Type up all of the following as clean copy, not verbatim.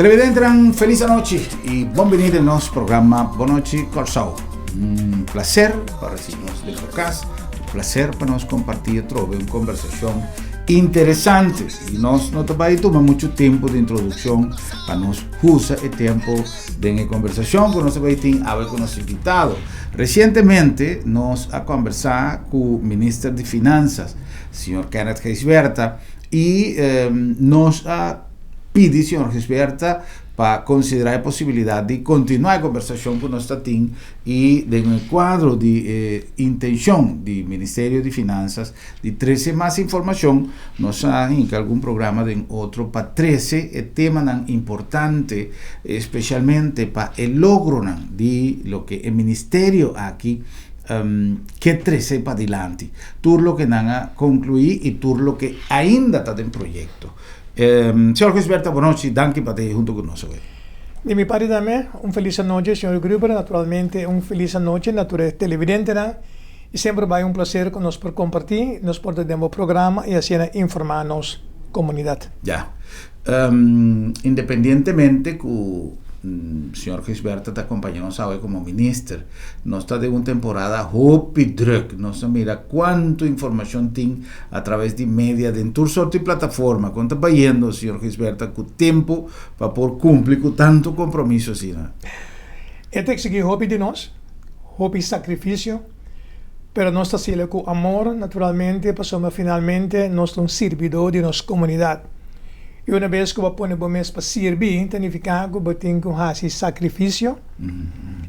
Televidentenan, felis anochi i bon bini den nos programa Bon Nochi Kòrsou. Un placer pa recibi nos den bo cas, un placer pa nos comparti atrobe un conversacion interesante. I nos no ta bai tuma mucho tempo di introduccion pa nos usa e tempo den e conversacion cu nos ta bai tin awe cu nos invitado. Recientemente nos a conversa cu Minister di Finanzas, señor Kenneth Gijsbertha, i nos a pidi señor Gijsbertha pa considera e posibilidad di continua e conversacion cu nos ta tin y den e cuadro di e intencion di Ministerio di Finanzas di trece mas informacion. Nos a hinca algun programa den otro pa trece e temanan importante, especialmente pa e logronan di loke e ministerio aki ke trece padilanti, tur loke nan a conclui y tur loke ainda ta den proyecto. Señor Gijsbertha, bonochi, danki pa ta hunto cu nos awe. Di mi parti tambe, un feliz anochi, señor Gruber, naturalmente un feliz anochi na tur e televidentenan y semper bai un placer cu nos por comparti, nos por ta den bo programa y asina informa nos comunidad. Ya. Independientemente cu señor Gijsbertha ta acompaña nos awe como minister, nos ta den un temporada hopi druk. Nos ta mira cuanto informacion tin a traves di media den tur sorto di plataforma. Con ta bayendo, señor Gijsbertha, cu tempo pa por cumpli cu tanto compromiso asina? E ta exigi hopi di nos, hopi sacrificio, pero nos ta haci'e cu amor, naturalmente, pasobra finalmente nos ta un sirbidor di nos comunidad. Y una bes cu bo a pone bo mes pa sirbi, ta nifica cu bo tin cu haci sacrificio.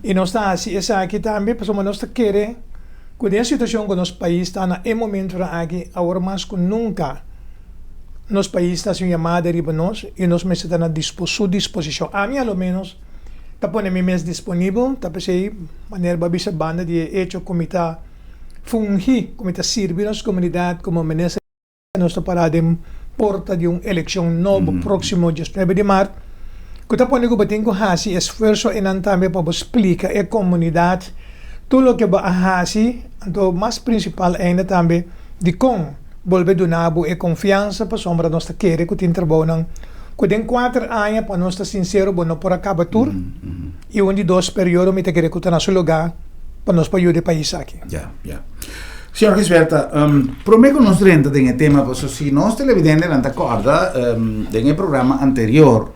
Y nos ta haci esaki tambe pasobra nos ta kere cu den e situacion cu nos pais ta na e momentonan aki, awor mas cu nunca nos pais ta haci un yamada riba nos y nos mester ta na su disposicion. Ami a lo menos ta pone mi mes disponibel, ta p'esei manera bo a bisa banda di e hecho cu mi ta fungi, cu mi ta sirbi nos comunidad como minister. Nos ta pará den porta di un elekshon nobo próksimo diesnuebe di mart, ku ta pone ku bo tin ku hasi esfuerso einan tambe pa bo splika e komunidat tur loke bo a hasi, anto mas prinsipal ainda tambe dikon bolbe duna bo e konfiansa pasobra nos ta kere ku tin trabounan ku den kuater aña pa nos ta sinsero bo no por a kaba tur i un di dos periodo mi ta kere ku ta na su lugá pa nos por yuda e pais aki. Ya, ya. Señor Gisberta, prome ku nos drenta den e tema, paso si nos televidentenan ta kòrda den e programa anterior,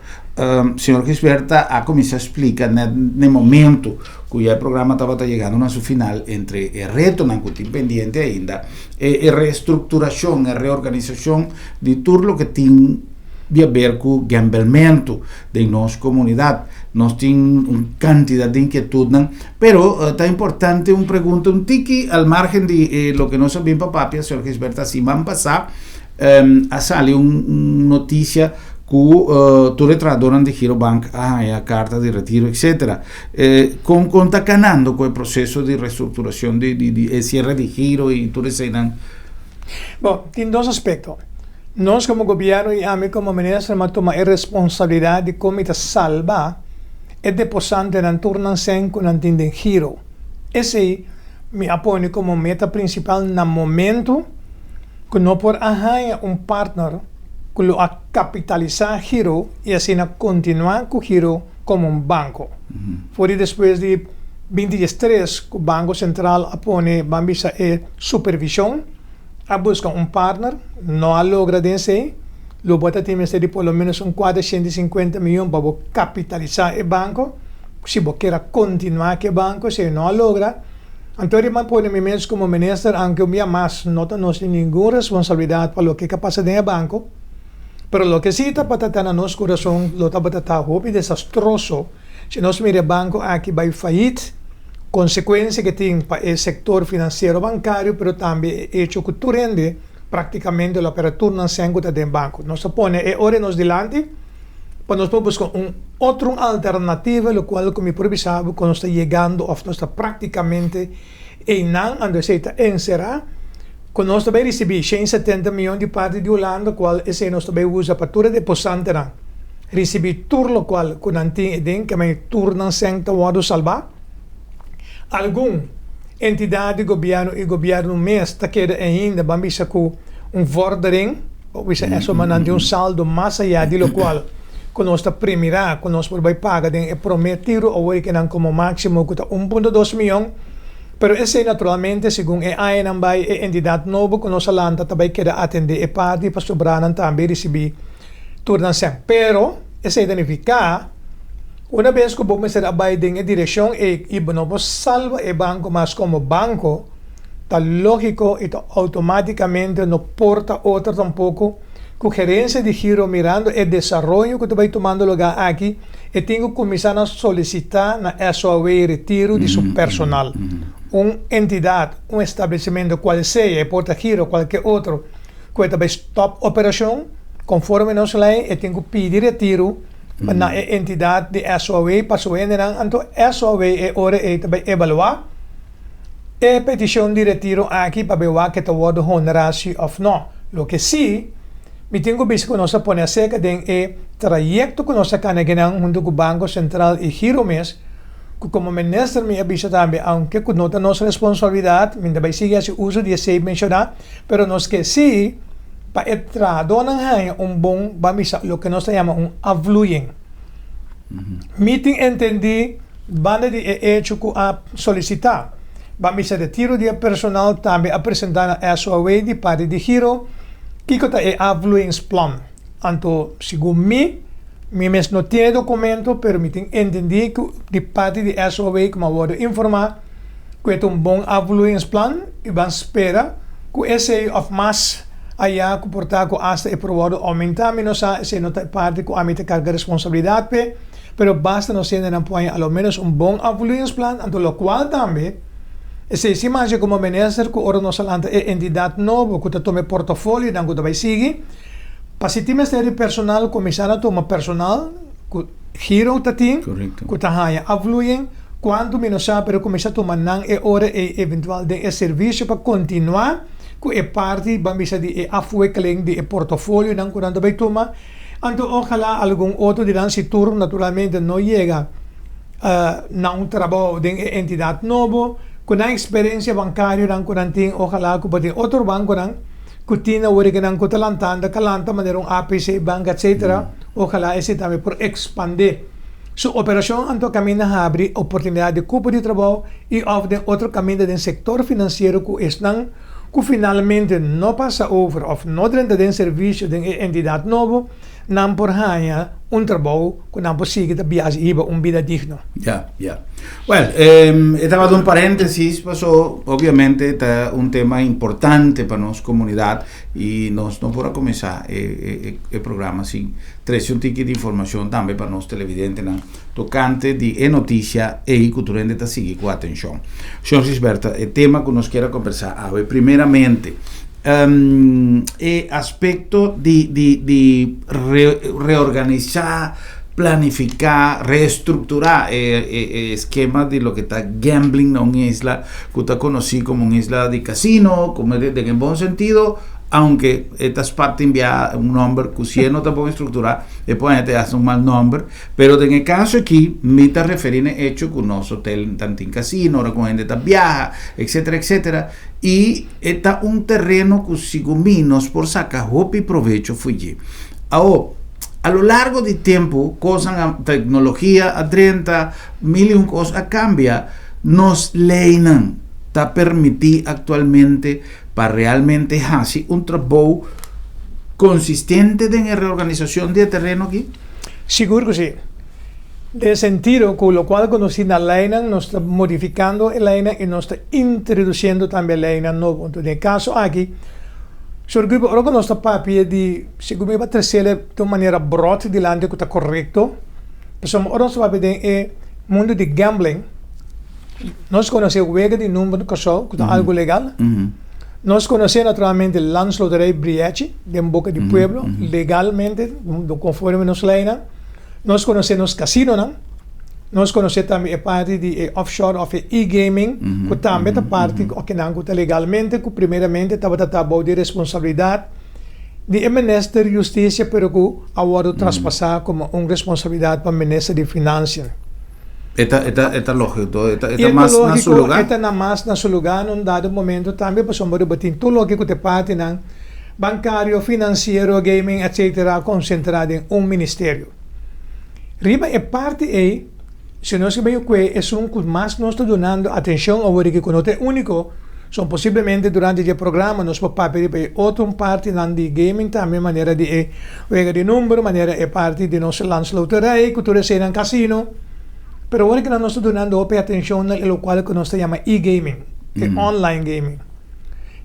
señor Gisberta a kuminsá splika nèt n'e momento ku ya e programa tabata yegando na su final entre e retonan ku tin pendiente ainda, e restrukturashon, e reorganisashon di tur loke tin di haber ku gèmbelmentu den nos komunidat. Nos tin un kantidat di inkietudnan. Pero ta importante un pregunta un tiki al margen di eh, loke nos a bin pa papia, señor Gisberta, siman pasá a sali un, un noticia ku uh, tur e trahadornan di Girobank a haña karta di retiro, etcétera. Eh, kon kon ta kanando ku e proseso di restrukturacion di, di, di e cierre di Giro i tur eseinan? Bon, tin dos aspekto. Nos komo gobièrnu i ami komo minister m'a tuma e responsabilidat di kon mi ta salba e deposantenan tur nan sèn ku nan tin den giro. Esei mi a pone komo meta prinsipal na momentu ku no por a haña un partner ku lo a kapitalisá giro i asina kontinuá ku giro komo un banko. For di despues di 2013 ku Banko Sentral a pone ban bisa e supervishon, a buska un partner, no a logra den esei, lo bo ta tin mester di por lo menos un 450 miyon pa bo kapitalisá e banko, si bo kier a kontinuá ku e banko, esei no a logra. Anto riba pone mi mes komo minister, aunke un bia mas no ta nos tin ningun responsabilidat pa loke ka pasa den e banko, pero loke si tabata ta na nos kurason lo tabata ta hopi desastroso si nos mira e banko aki bai fayit, konsekuensia ke tin pa e sektor finansiero bankario pero tambe e echo ku tur hende praktikamente lo a pera tur nan sèn ku ta den banko. Nos ta pone e ora nos dilanti pa nos por buska un otro un alternativa lokual ku mi por bisa bo ku nos ta yegando òf nos ta praktikamente einan anto esei ta enserá ku nos ta bai risibí 170 mion di parti di Hulanda kual esei nos ta bai usa pa tur e deposantenan risibí tur lokual ku nan tin eden kemey tur nan sèn ta wòrdu salbá. Algun entidat di gobièrnu i gobièrnu mes ta keda ainda ban bisa ku un vordering, bo bisa eso, ma nan tin un saldo mas ayá di lokual ku nos ta primirá ku nos por bai paga den e promé tiro awor i kinan komo máksimo ku ta 1.2 mion, pero esei naturalmente segun e añanan bai e entidat nobo ku nos a lanta ta bai keda atendé e parti pa sobranan tambe risibí tur nan sèn. Pero esei ta nifiká una bes ku bo mester a bai den e direkshon ei i bo no por salba e banko mas komo banko, ta lógiko i ta outomátikamente no por ta otro tampoko ku gerensia di Giro mirando e desaroyo ku ta bai tumando lugá aki e tin ku kuminsá na solisitá na SOAW retiru di su personal. Un entidat, un establesimentu kual sea, e por ta Giro kualke otro, ku e ta bai stòp operashon, konforme nos lei e tin ku pidi retiru na e entidat di SOAW pa su hendenan, anto SOAW e ora ei ta bai evaluá e petishon di retiro aki pa bai wak e ta wòrdu honrá si òf nò. Loke si, mi tin ku bisa ku nos a pone aserka den e trayekto ku nos a kana akinan huntu ku Banko Sentral i Giro mes, ku komo minister mi a bisa tambe aunke ku no ta nos responsabilidat, mi ta bai sigui hasi uso di esei menshoná, pero nos ke si pa e trahadónan haña un bon, ban bisa loke nos ta yama un afvloeiing. Mi tin entendí banda di e echo ku a solisitá ban bisa retiro di e personal tambe a presentá na SOAW di parti di Giro kiko ta e afvloeiingsplan. Anto segun mi, mi mes no tin e dokumento pero mi tin entendí ku di parti di SOAW ku mi a wòrdu informá ku e ta un bon afvloeiingsplan i ban spera ku esei òf mas ayá ku por ta ku asta e por wòrdu oumentá. Mi no sa, esei no ta e parti ku ami ta karga responsabilidat p'e, pero basta nos hendenan por haña alo ménos un bon afvloeiingsplan, anto lokual tambe esei si masha komo minister ku ora nos a lanta e entidat nobo ku ta tuma e portofolionan ku ta bai sigui, pa si tin mester di personal kuminsá na tuma personal ku Giro ta tin ku ta haña afvloeiing, kuantu mi no sa pero kuminsá tuma nan e ora ei eventual den e servisio pa kontinuá ku e parti ban bisa di e afwikkeling di e portofolionan ku nan ta bai tuma. Anto ojalá algun otro di nan si tur naturalmente no yega na un trabou den e entidat nobo ku nan eksperensia bankarionan ku nan tin ojalá ku por tin otro bankonan ku tin awor ku nan ku ta lantando ka lanta manera un APC bank etcetera ojalá esei tambe por ekspandé su operashon anto kaminda habri oportunidat di kupo di trabou i òf den otro kaminda den sektor finansiero ku esnan ku finalmente no pasa over òf no drenta den servisio den e entidat nobo, nan por haña un trabou ku nan por sigui ta bias i hiba un bida digno. Ya, ya. Wèl, e tabata un paréntesis paso obviamente ta un tema importante pa nos komunidat i nos no por a kuminsá e e programa sin trese un tiki di informashon tambe pa nos televidentenan tokante di e notisia ei ku tur hende ta sigui ku atenshon. Shon Gisberta, e tema ku nos kier a kombersá awe primeramente E aspekto di di di reorganisá, planifiká, reestrukturá e e eskema di loke ta gambling na un isla ku ta konosí komo un isla di kasino, komo den e bon sentido, aunke e ta spat tin bia un nòmber ku si e no ta bon estrukturá e por haña te hasta un mal nòmber. Pero den e kaso aki mi ta referí na e echo ku nos hotel tan tin kasino ora ku hende ta biaha, etsetera, etsetera. I e ta un tereno ku sigun mi nos por saka hopi provecho fo'i dje. Awo, a lo largo di tempu kosnan a, teknologia a drenta, mil i un kos a kambia, nos leinan ta permití aktualmente pa realmente hasi un trabou konsistente den e reorganisashon di e tereno aki? Sigur ku si. Den e sentido ku lokual ku nos tin na leinan, nos ta modifikando e leinan i nos ta introdusiendo tambe leinan nobo. Enton den e kaso aki, Señor Grupo, ora ku nos ta papia di, segun mi pa tresele di un manera bròt dilanti ku ta korekto, pasobra ora nos ta papia den e mundu di gambling, nos konosé wega di number na Kòrsou ku ta algu legal, nos konosé naturalmente Landsloterij Briechi den boka di pueblo legalmente konforme nos leinan. Nos konosé nos kasinonan, nos konosé tambe e parti di e offshore òf e e-gaming ku tambe ta parti okinan ku ta legalmente ku primeramente tabata ta bou di responsabilidat di e minister Hustisia pero ku a wòrdu traspasá komo un responsabilidat pa minister di Finansian. E ta e ta e ta lógiko e ta e ta mas na su lugá? E ta na mas na su lugá na un dado momento tambe pasobra bo tin tur loke ku ta e partinan. Bankario, finansiero, gaming, etc. Konsentrá den un ministerio. Riba e parti ei, si nos ke bai kue esun ku mas nos ta dunando atenshon awor i ku no ta e úniko, son posiblemente durante di e programa nos por papia riba e otro partinan di gaming tambe manera di e wega di number, manera e parti di nos landsloterij ku tur eseinan kasino. Pero awor ki nos ta dunando hopi atenshon na e lokual ku nos ta yama e-gaming, e online gaming.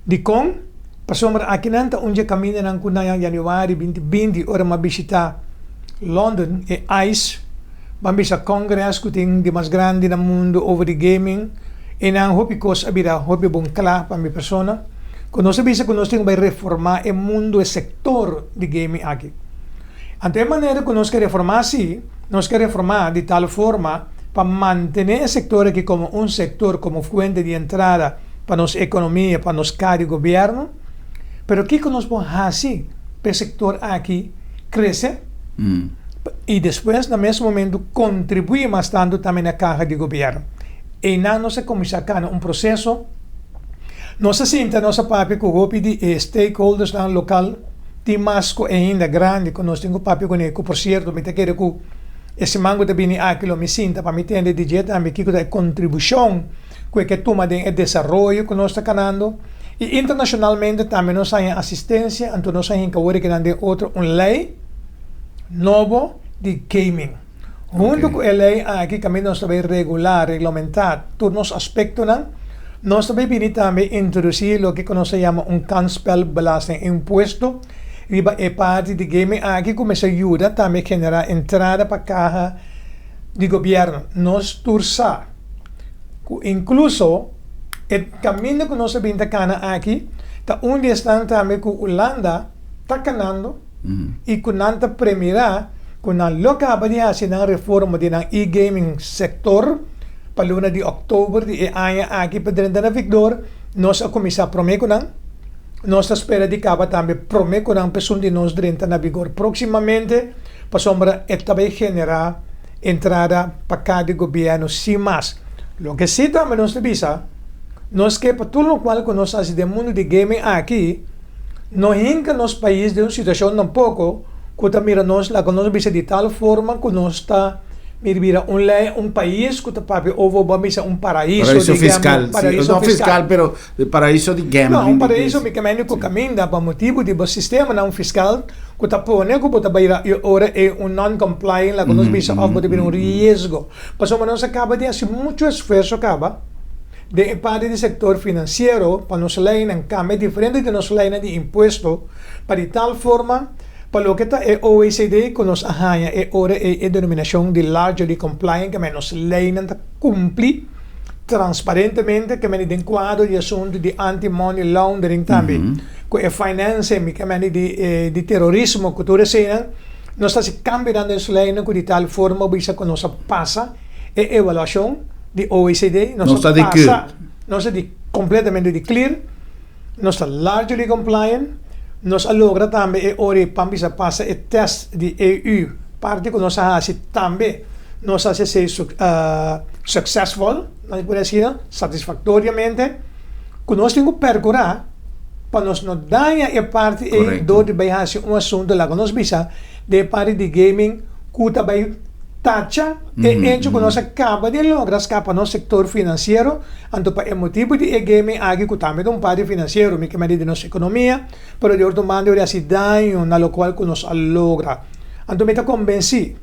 Dikon? Pasobra akinan ta un dje kamindanan ku na yanüari 2020 ora mi a bishitá London, e ice, ban bisa congress ku tin di mas grandi na mundu over di gaming, e nan hopi kos a bira hopi bon kla pa mi persona, ku nos a bisa ku nos tin ku bai reformá e mundu, e sektor di gaming aki. Anto e manera ku nos ke reformá si, nos ke reformá di tal forma pa mantené e sektor aki komo un sektor, komo fuente di entrada pa nos ekonomia, pa nos kar di gobièrnu, pero kiko nos por hasi pa e sektor aki krese i despues na mes momento kontribuí mas tantu tambe na kaha di gobièrnu. Einan nos a kuminsá kana un proseso. Nos a sinta, nos a papia ku hopi di e stakeholdersnan lokal, tin mas ku ainda grandi ku nos tin ku papia kuné, ku por sierto mi ta kere ku e siman ku ta bini aki lo mi sinta pa mi tende di dje tambe kiko ta e kontribushon ku e ke tuma den e desaroyo ku nos ta kanando. I internashonalmente tambe nos haña asistensia, anto nos a hinka wor e kinan den otro un lei nobo di gaming. Huntu ku e lei aki kaminda nos ta bai regulá, reglamentá tur nos aspektonan, nos ta bai bini tambe introdusí loke ku nos ta yama un kansspelbelasting, impuesto riba e parti di gaming aki ku mester yuda tambe generá entrada pa kaha di gobièrnu. Nos tur sa ku inkluso e kaminda ku nos a bin ta kana aki ta un di esnan tambe ku Hulanda ta kanando i ku nan ta premirá ku nan lo kaba di hasi nan reforma di nan e-gaming sektor pa luna di òktober di e aña aki pa drenta na vigor. Nos a kuminsá promé ku nan. Nos ta spera di kaba tambe promé ku nan p'esun di nos drenta na vigor próksimamente pasobra e ta bai generá entrada pa kada gobièrnu sin mas. Loke si tambe nos ta bisa, nos ke pa tur lokual ku nos hasi den mundu di gaming aki no hinka nos pais den un situashon tampoko ku ta mira nos laga nos bisa di tal forma ku nos ta mira bira un lei un pais ku ta papia over bo a bisa un paraiso Paraiso di fiskal, gambling, si, paraiso no fiskal. fiskal pero paraiso di No, gambling un di paraiso dis. mi ke mende ku kaminda pa motibu di bo sistemanan fiskal ku ta pone ku bo ta bai e ora e un non-compliant laga nos bisa òf bo ta bira un riesgo. Pasobra nos a kaba di hasi muchu esfuerso kaba den e parti di sektor finansiero pa nos leinan kambia diferente di nos leinan di impuesto pa di tal forma pa loke ta e OECD ku nos a haña e ora ei e denominashon di largely compliant ke men nos leinan ta kumpli transparentemente ke men den kuadro di asuntu di anti-money laundering tambe ku e financing mi ke men di di terorismo ku tur eseinan nos ta hasi kambionan den nos leinan ku di tal forma bisa ku nos a pasa e evaluashon di OECD, nos Nos a ta di pasa, keurt. nos ta di completamente di clear, nos ta largely compliant, nos a logra tambe e ora e pan bisa pasa e test di EU, parti cu nos a haci tambe nos a haci esey successful, nos por asina, satisfactoriamente, cu nos tin cu percura pa nos no daña e parti ey Correcto. door di bay haci un asunto laga nos bisa den e parti di gaming cu ta bay tacha e hecho ku nos a kaba di logra skapa nos sektor finansiero, anto pa e motibu di e gaming aki ku tambe ta un parti finansiero, mi ke medi di nos ekonomia, pero di otro banda ora hasi daño na lokual ku nos a logra. Anto mi ta kombensí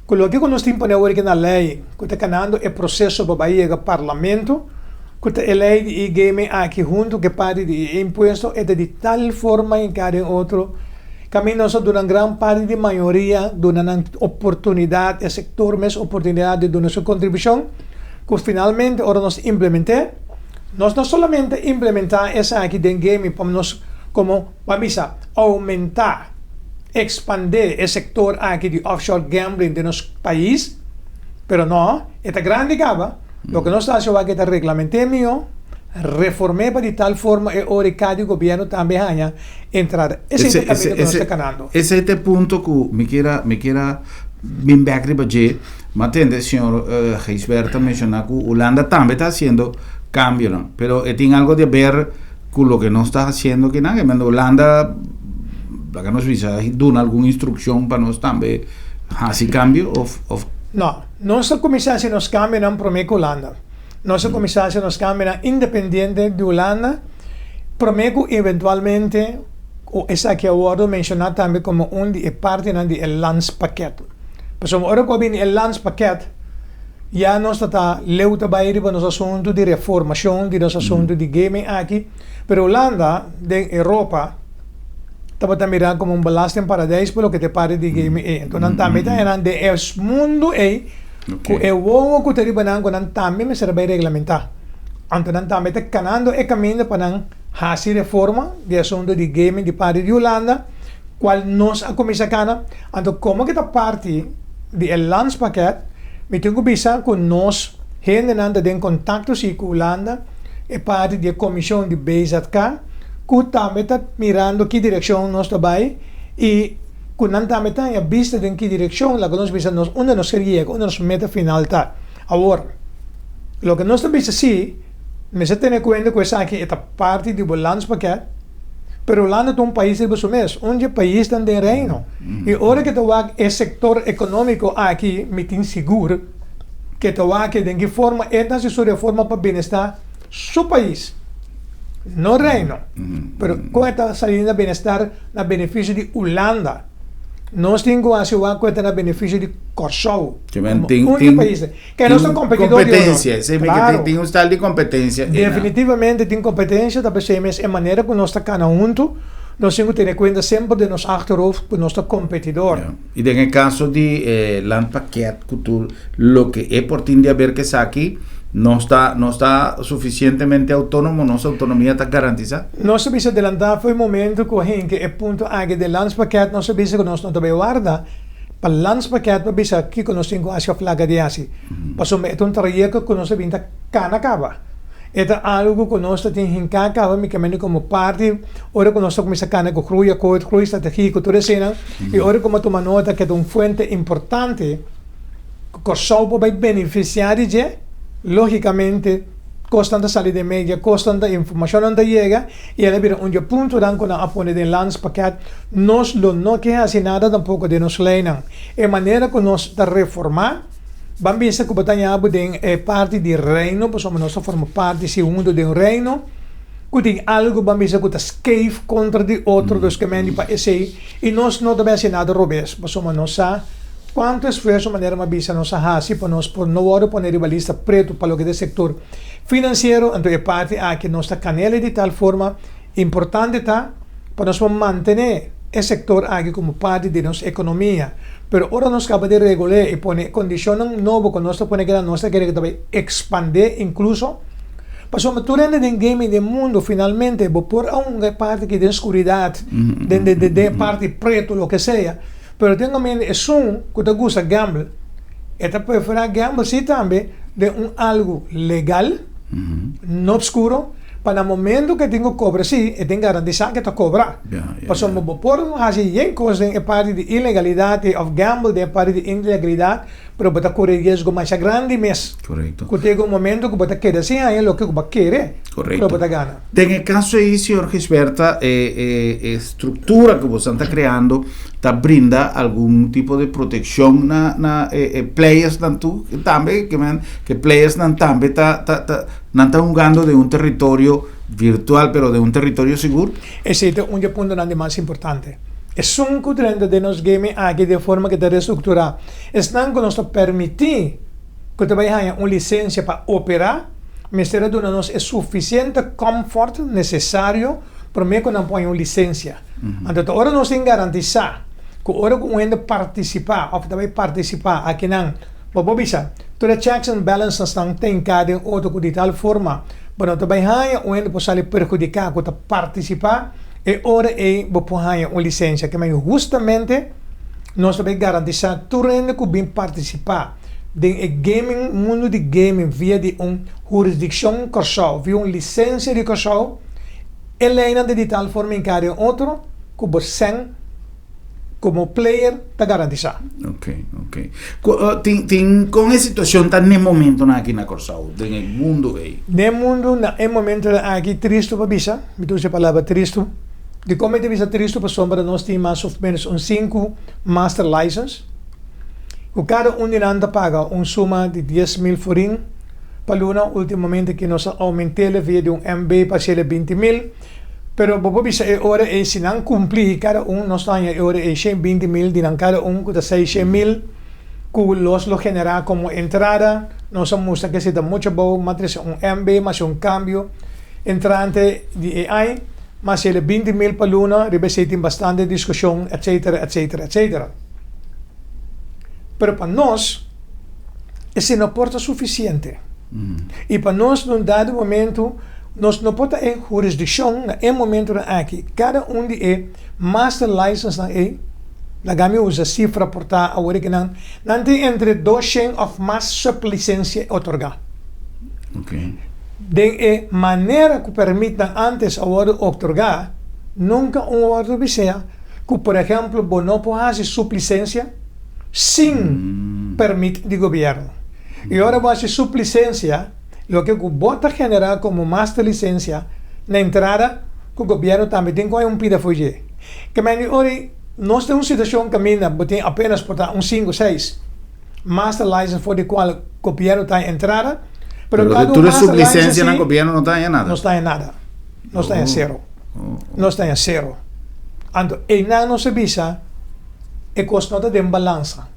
ku loke ku nos tin pone awor aki na lei ku ta kanando e proseso pa bai yega parlamento, ku ta e lei di e gaming aki huntu ku e parti di e impuesto e ta di tal forma hinká den otro, Kaminda nos a duna gran parti di mayoria duna nan oportunidat, e sektor mes oportunidat di duna su kontribushon, ku finalmente ora nos implement'é, nos no solamente implementá esaki den gaming pa nos komo ban bisa oumentá, ekspandé e sektor aki di offshore gambling den nos pais, pero no, e ta grandi kaba, loke nos ta hasi awor aki ta reglament'é mihó, reform'é pa di tal forma e ora e ka di gobièrnu tambe haña entrada. Esei ta e kaminda ku nos ta kanando. Esei ta e punto ku mi kier a mi kier a bin bek riba dje. Mi a tende señor Gijsbert ta menshoná ku Hulanda tambe ta hasiendo kambionan, pero e tin algo di aber ku loke nos ta hasiendo akinan. E manda Hulanda, laga nos bisa, duna algun instrukshon pa nos tambe. hasi kambio òf òf? No. Nos a kuminsá hasi nos kambionan promé ku Hulanda. Nos a kuminsá hasi nos kambionan independiente di Hulanda promé ku eventualmente ku esaki a wòrdu menshoná tambe komo un di e partinan di e landspakket. Pasobra ora ku a bini e landspakket ya nos ta ta leu ta bai riba nos asuntu di reformashon di nos asuntu di gaming aki, pero Hulanda den Europa tabata mirá komo un belastingparadijs pa loke ta e parti di gaming ei. Enton nan tambe ta enan den e mundu ei ku e wowo ku ta riba nan ku nan tambe mester a bai reglamentá. Anto nan tambe ta kanando e kaminda pa nan hasi reforma di e asuntu di gaming di parti di Hulanda kual nos a kuminsá kana. Anto komo ke ta parti di e landspakket mi tin ku bisa ku nos hendenan ta den kontakto si ku Hulanda e parti di e komishon di BZK ku tambe ta mirando ki direkshon nos ta bai i ku nan tambe ta haña bista den ki direkshon laga nos bisa nos unda nos ker yega, unda nos meta final ta. Awor, loke nos ta bisa si, mester tene kuenta ku esaki e ta parti di bo landspakket, pero Hulanda ta un pais riba su mes, un dje paisnan den Reino. I ora ke ta wak e sektor ekonómiko aki, mi tin sigur ke ta wak den ki forma e ta hasi su reforma pa bienestar su pais, no Reino, pero kon e ta sali na bienestar na benefisio di Hulanda. Nos tin ku hasi wak ku e ta na benefisio di Kòrsou komo un di paisnan. Ke nos ta kompetidor di otro. Klaro. Tin un stal di kompetensia. Definitivamente tin kompetensia, ta p'esei mes e manera ku nos ta kana huntu, nos tin ku tene kuenta semper den nos achterhoofd ku nos ta kompetidor. I den e kaso di e landpakket ku tur loke e por tin di haber ku esaki, nos ta nos ta sufisientemente outónomo, nos outonomia ta garantisá? Nos a bisa delantá for e momento ku a hinka e punto aki den landspakket, nos a bisa ku nos no ta bai warda pa landspakket pa bisa kiko nos tin ku hasi òf laga di hasi. Pasobra e ta un trayekto ku nos a bin ta kana kaba. E ta algu ku nos ta tin hinká kaba mikamente komo parti ora ku nos ta kuminsá kana ku groeiakkoord, groeistrategie ku tur eseinan i ora ku bo tuma nota ku e ta un fuente importante ku Kòrsou por bai benefisiá di dje, lógikamente kosnan ta sali den media, kosnan ta informashonnan ta yega i el a bira un di e puntonan ku nan a pone den landspakket. Nos lo no ke hasi nada tampoko den nos leinan. E manera ku nos ta reformá. Ban bisa ku bo ta ña bo den e parti di Reino, pasobra nos ta forma parti si huntu den Reino, ku tin algu ban bisa ku ta skeef kontra di otro, dus ke men di pa esei, i nos no ta bin hasi nada robes, pasobra nos sa kuantu esfuerso manera mi a bisa nos a hasi pa nos por no wòrdu pone riba lista pretu pa loke ta e sektor finansiero, anto e parti aki nos ta kanela di tal forma, importante ta pa nos por mantené e sektor aki komo parti di nos ekonomia. Pero ora nos kaba di regul'é i pone e kondishonnan nobo ku nos ta pone keda nos ta kere ku ta bai ekspandé inkluso. Pasobra tur hende den gaming den mundu finalmente bo por a hunga e parti aki den skuridat, den den e parti pretu loke sea, pero tin kaminda esun ku ta gusta gamble e ta preferá gamble si tambe den un algu legal, no obskuro. Pa na momento ku e tin ku kobra si, e tin garantisá ku e ta kobra. Pasobra bo por hasi yen kos den e parti di ilegalidat i òf gamble den e parti di ilegalidat, pero bo ta kore riesgo masha grandi mes. Ku ta yega un momento ku bo ta keda sin haña loke ku bo a kere ku lo bo ta gana. Den e kaso ei, señor Gisberta, e e struktura ku boso ta kreando ta brinda algun tipo di protekshon na na e e playersnan tur tambe? Ke men ke playersnan tambe ta ta ta. Nan ta hungando den un territorio virtual, pero den un territorio sigur. Esei ta un di e puntonan di mas importante. Esun ku drenta den nos gaming aki den forma ku ta restrukturá, esnan ku nos ta permití ku ta bai haña un lisensia pa operá, mester a duna nos e sufisiente kòmfòrt nesesario promé ku nan por haña un lisensia. Anto ta ora nos tin garantisá ku ora ku un hende partisipá òf ta bai partisipá akinan, Bo por bisa, tur e checks and balancesnan ta hinká den otro ku di tal forma bo no ta bai haña un hende por sali perhudiká ku ta partisipá, e ora ei bo por haña un lisensia. Ke manera hustamente nos ta bai garantisá tur hende ku bin partisipá den e gaming, mundu di gaming via di un hurisdikshon Kòrsou, via un lisensia di Kòrsou, e leinan ta di tal forma hinká den otro ku bo sèn Como player ta garantisa. Ok, ok. Tin, tin, con e situacion ta n'e momentonan aki na Corsou, den e mundo ei? Den e mundo na e momentonan aki tristo pa bisa, mi ta usa e palabra tristo. Dicon mi ta bisa tristo? Pasobra nos tin mas of menos un sinku master license. Ku kada un di nan ta paga un suma di 10,000 florin pa luna. Últimamente ku nos a oument'é via di un MB pa hasié 20,000. Pero bo por bisa e ora ei si nan kumpli kada un, nos ta haña e ora ei 120,000 di nan kada un, ku ta 600,000 ku los lo generá komo entrada. Nos a mustra ku esei ta muchu abou, m'a trese un MB, m'a hasi un kambio entrante di e ai, m'a hasié 20,000 pa luna. Riba esei tin bastante diskushon, etcetera, etcetera, etcetera. Pero pa nos esei no por ta sufisiente. I pa nos na un dado momento nos no por ta en hurisdikshon na e momentonan aki. Kada un di e master licensenan ei, laga mi usa sifra por ta awor ki nan nan tin entre 200 òf mas sublisensia otorgá. Den e manera ku pèrmitnan ántes a wòrdu otorgá, nunka un wòrdu bisea ku por ehèmpel bo no por hasi sublisensia sin pèrmit di gobièrnu. I ora bo hasi sublisensia, loke ku bo ta generá komo master lisensia na entrada ku gobièrnu tambe tin ku hay un pida for dje. Ke men di ora nos den un situashon kaminda bo tin apenas por ta un sinku, seis master license for di kual gobièrnu ta hay entrada, pero Pero kada un tur e master license sublisensianan si gobièrnu no ta haña nada. nos ta haña nada. Nos ta haña sero. Nos ta haña sero. Anto einan nos a bisa e kos no ta den balansa.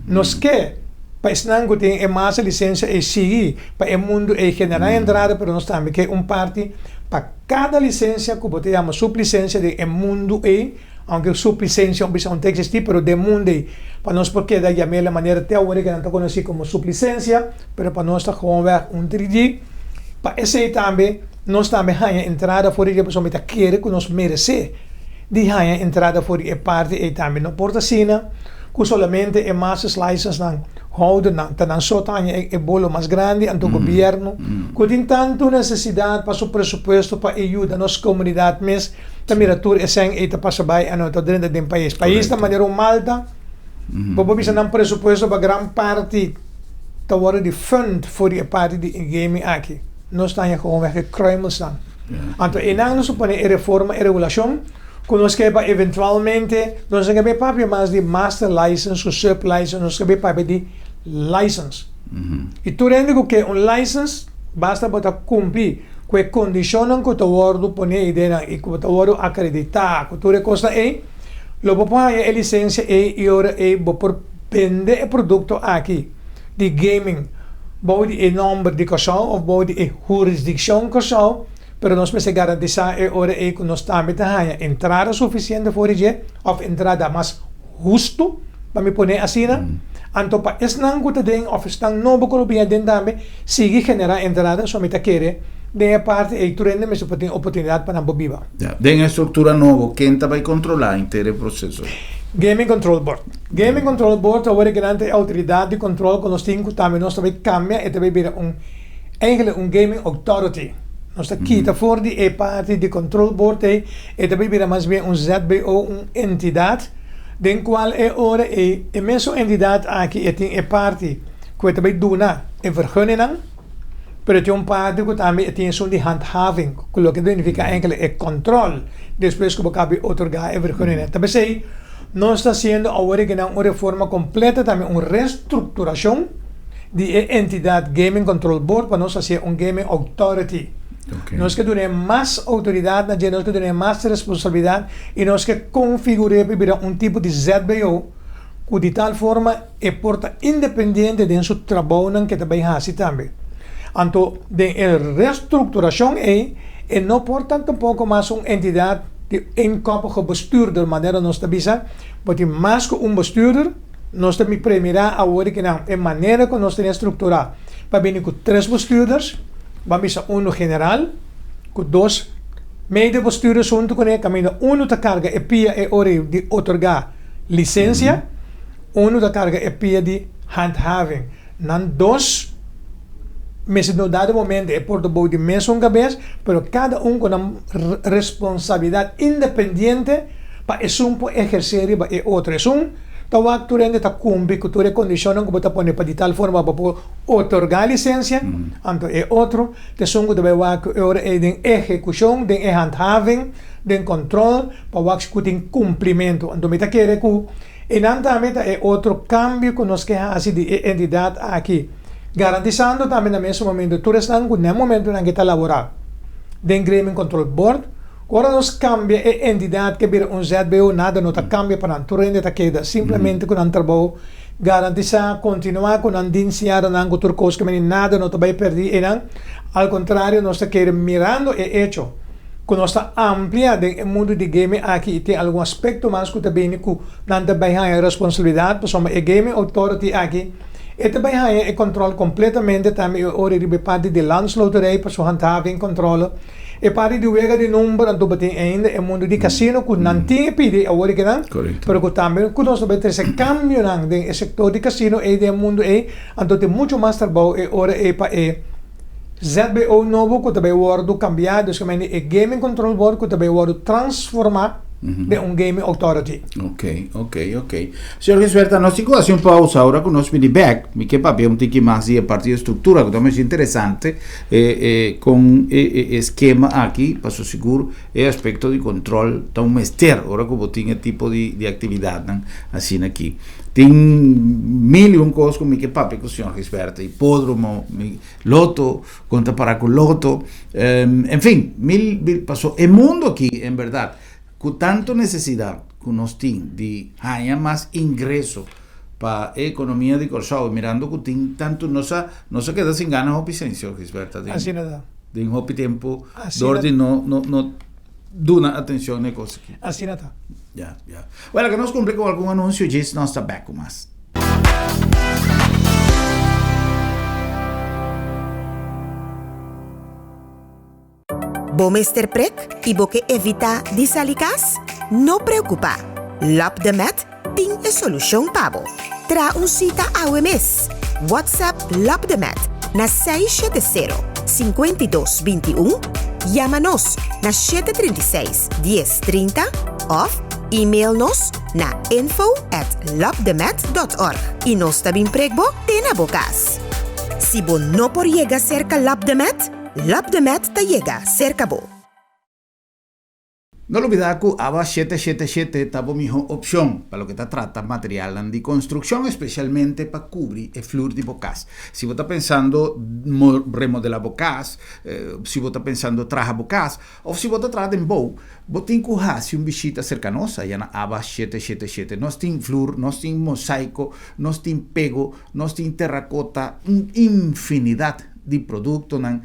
Nos ke pa esnan ku tin e mas lisensia ei sigui pa e mundu ei generá entrada, pero nos tambe ke un parti pa kada lisensia ku bo ta yama suplisensia den e mundu ei, aunke suplisensia un bisa un ta eksistí, pero den mundu ei pa nos por keda yam'é la manera te awor ke nan ta konosí komo suplisensia, pero pa nos ta gewoonweg un tridí. Pa esei tambe nos tambe haña entrada for di dje pasobra mi ta kere ku nos meresé di haña entrada for di e parti ei tambe. No por ta asina ku solamente e master's license nan houdernan ta nan so ta haña e bolo mas grandi, anto gobièrnu ku tin tantu nesesidat pa su presupuesto pa e yuda nos komunidat mes ta mira tur e sèn ei ta pasa bai a no ta drenta den pais. Pais ta manera un Malta, bo por bisa nan presupuesto pa gran parti ta wòrdu di fund for di e parti di e gaming aki. Nos ta haña gewoonweg e kruimelsnan. Anto einan nos a pone e reforma, e regulashon ku nos ke pa eventualmente nos no ke bai papia mas di master license ku sub license, nos ke bai papia di license. I tur hende ku ke un license basta bo ta kumpli ku e kondishonnan ku ta wòrdu pone ei den i ku bo ta wòrdu akreditá ku tur e kosnan ei, lo bo por haña e lisensia ei i ora ei bo por bende e produkto aki di gaming bou di e nòmber di Kòrsou òf bou di e hurisdikshon Kòrsou, pero nos mester garantisá e ora ei ku nos tambe ta haña entrada sufisiente for di dje òf entrada mas hustu, pa mi pone asina. Anto pa esnan ku ta den òf esnan nobo ku lo bini aden tambe sigui generá entrada, so mi ta kere den e parti ei tur hende mester por tin oportunidat pa nan por biba. Ya, den e struktura nobo, ken ta bai kontrolá henter e proseso? Gaming Control Board. Gaming Control Board ta worde kenante e outoridat di kontrol ku nos tin ku tambe nos ta bai kambia, e ta bai bira un eigenlijk un Gaming Authority. Nos ta kita for di e parti di Control Board ei, e ta bai bira mas bien un ZBO, un entidat den kual e ora ei e mesun entidat aki e tin e parti ku e ta bai duna e vergunningnan, pero e tin un parti ku tambe e tin esun di handhaving, ku loke ta signifiká eigenlijk e kòntròl despues ku bo kabi otorgá e vergunningnan. Ta p'esei nos ta hasiendo awor e kinan un reforma kompleto, tambe un restrukturashon di e entidat Gaming Control Board pa nos hasié un Gaming Authority. Nos ke dun'é mas outoridat na dje, nos ke dun'é mas responsabilidat i nos ke konfigur'é pa bira un tipo di ZBO ku di tal forma e por ta independiente den su trabounan ke ta bai hasi tambe. Anto den e restrukturashon ei e no por ta tampoko mas un entidat di eenkoppige bestuurder manera nos ta bisa, bo tin mas ku un bestuurder. Nos ta mi premirá awor di kinan e manera ku nos tene strukturá pa bini ku tres bestuurders, ban bisa unu general ku dos medebestuurders huntu kuné, kaminda unu ta karga e pia e ora di otorgá lisensia, unu ta karga e pia di handhaving. Nan dos mester no dado momento e por ta bou di mesun kabes, pero kada un ku nan responsabilidat independiente pa esun por ehersé riba e otro. Esun. Ta wak tur hende ta kumpli ku tur e kondishonnan ku bo ta pone pa di tal forma bo por otorgá lisensia. Anto e otro ta esun ku ta bai wak e ora ei den ehekushon, den e handhaving, den kòntròl pa wak si ku tin kumplimentu. Anto mi ta kere ku einan tambe ta e otro kambio ku nos ke hasi di e entidat aki, garantisando tambe na mesun momento tur esnan ku na e momentunan ke ta laborá den Gaming Control Board, Ku ora nos kambia e entidat ke bira un ZBO nada no ta kambia pa nan. Tur hende ta keda simplemente ku nan trabou garantisá, kontinuá ku nan dinsiadanan ku tur kos ke meni nada no ta bai pèrdí einan. Al kontrario nos ta kere mirando e echo ku nos ta amplia den e mundu di gaming aki i tin algun aspekto mas ku ta bini ku nan ta bai haña responsabilidat pasobra e gaming authority aki e ta bai haña e kòntròl kompletamente tambe e ora riba e parti di landsloterij pasobra handhaving kòntròle. E parti di wega di number anto bo tin ainda e mundu di casino cu nan tin e pidi awor di kinan, pero cu tambe cu nos ta bay trece cambionan den e sector di casino ey den e mundu ey, anto tin mucho mas trabou e ora ey pa e ZBO nobo cu ta bay wordo cambia, dus kemende e Gaming Control Board cu ta bay wordo transforma den un Gaming Authority. Ok, ok, ok. Señor Gisberta, nos tin cu haci un pausa, ora cu nos bini bek, mi ke papia un tiki mas di e parti di structura cu ta masha interesante. E kon e eskema aki, paso sigur e aspekto di kontrol ta un mester ora ku bo tin e tipo di di aktividatnan asina aki. Tin mil i un kos ku mi ke papia ku señor Gisberto, hipódromo, mi loto, kon ta para ku loto, en fin, mil mil paso e mundo aki en bèrdat ku tantu nesesidat ku nos tin di haña mas ingreso pa e ekonomia di Kòrsou i mirando ku tin tantu nos a nos a keda sin gana hopi sen señor Gisberta den Asina ta. den hopi tempu Asina dor di no no no duna atenshon na e kos aki. Asina ta. Ya ya. Wèl laga nos kumpli ku algun anunsio djis nos ta bèk ku mas. Bo mester prek i bo ke evitá di sali kas? No preokupá! Lap de Met tin e solushon pa bo. Traha un sita awe mes! WhatsApp Lap de Met na 670 52 21, yama nos na 736 10 30 òf email nos na info at lapdemet.org i nos ta bin prek bo te na bo kas. Si bo no por yega serka Lap de Met, Lapdemet ta yega serka bo. No lubidá ku awa 777 ta bo mihó opshon pa loke ta trata materialnan di konstrukshon, espesialmente pa kubri e flur di bo kas. Si bo ta pensando remodelá bo kas, si bo ta pensando traha bo kas, òf si bo ta traha den bou, bo tin ku hasi un bishita serka nos aya na awa 777. Nos tin flur, nos tin mosaiko, nos tin pego, nos tin terakota, un infinidat di produktonan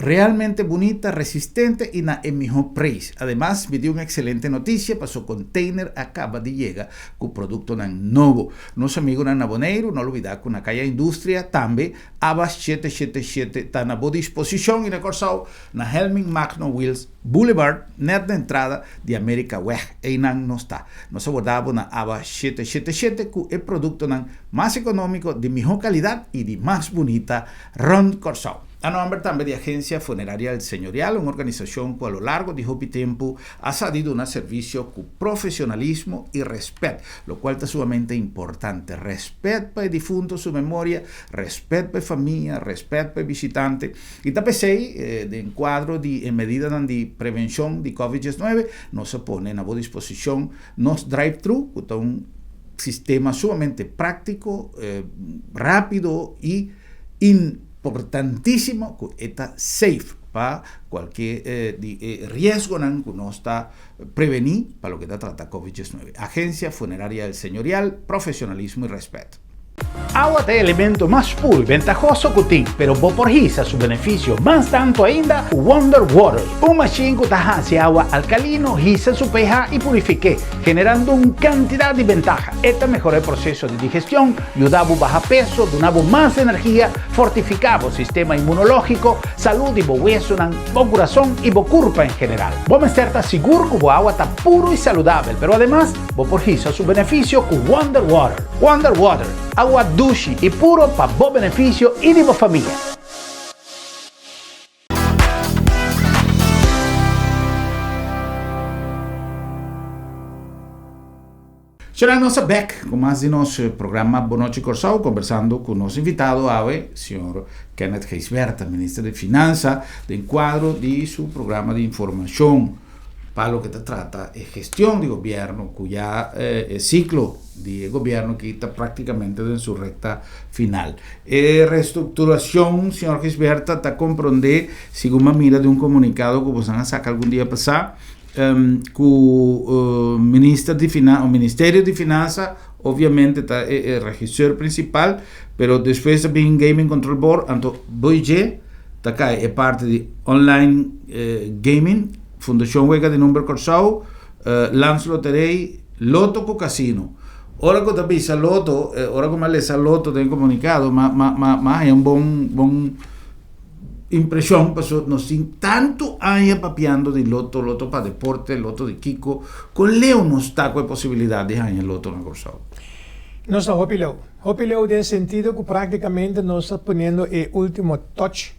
realmente bunita, resistente i na e mihó preis. Ademas, mi tin un ekselente notisia paso container a kaba di yega ku produktonan nobo. Nos amigunan na Boneiru, no lubidá ku na Kaya Industria tambe Abas 777 ta na bo disposishon i na Kòrsou na Helmin Magno Wiels Boulevard, nèt na entrada di Amerikaweg. Einan nos ta. Nos a warda bo na Abas 777 ku e produktonan mas ekonómiko, di mihó kalidat i di mas bunita Rond Kòrsou. A nòmber tambe di Agensia Funeraria El Señorial, un organisashon ku a lo largo di hopi tempu a sa di duna servisio ku profesionalismo i rèspèt, lokual ta sumamente importante. Rèspèt pa e difunto su memoria, rèspèt pa e famia, rèspèt pa e bishitante. I ta p'esei, den kuadro di e medidanan di prevenshon di Covid 19, nos a pone na bo disposishon nos drive-thru, ku ta un sistema sumamente práktiko, rápido i importantísimo ku e ta safe pa kualke di e riesgonan ku nos ta prevení pa loke ta trata Covid 19. Agencia Funeraria El Señorial, profesionalismo y rèspèt. Awa ta e elemento mas puru i bentahoso ku tin, pero bo por hisa su benefisio mas tantu ainda ku Wonder Water, un mashin ku ta hasi awa alkalino hisa su pH i purifik'é, generando un kantidat di bentaha. E ta mehorá e proseso di digestion, yuda bo baha peso, duna bo mas energia, fortifiká bo sistema inmunológiko, salú di bo wesunan, bo kurason i bo kurpa en general. Bo mester ta sigur ku bo awa ta puru i saludabel, pero ademas bo por hisa su benefisio ku Wonder Water. Wonder Water, awa dushi i puro pa bo benefisio i di bo famia. Será nos ta bek ku mas di nos programa Bon Nochi Kòrsou kombersando ku nos invitado awe, señor Kenneth Gijsbertha, minister di Finansa, den kuadro di su programa di informashon pa loke ta trata e gestion di gobièrnu ku ya e siklo di e gobièrnu aki ta praktikamente den su rekta final. E restrukturashon, señor Gijsbertha, ta komprondé, segun mi a mira di un komunikado ku boso a saka algun dia pasá, ku minister di finan o ministerio di finansa obviamente ta e e regisseur principal pero despues ta bin gaming control board anto boy dje ta kai e parti di online gaming fundashon wega di number Kòrsou landsloterij loto ku casino ora ku ta bisa loto ora ku mi a lesa loto den komunikado ma ma ma haña un bon bon Impresion paso nos tin tanto aña papiando di loto, loto pa deporte, loto di kico, con leu nos ta cu e posibilidad di haña loto na Corsou? Nos ta hopi leu. Hopi leu den sentido cu practicamente nos ta poniendo e ultimo touch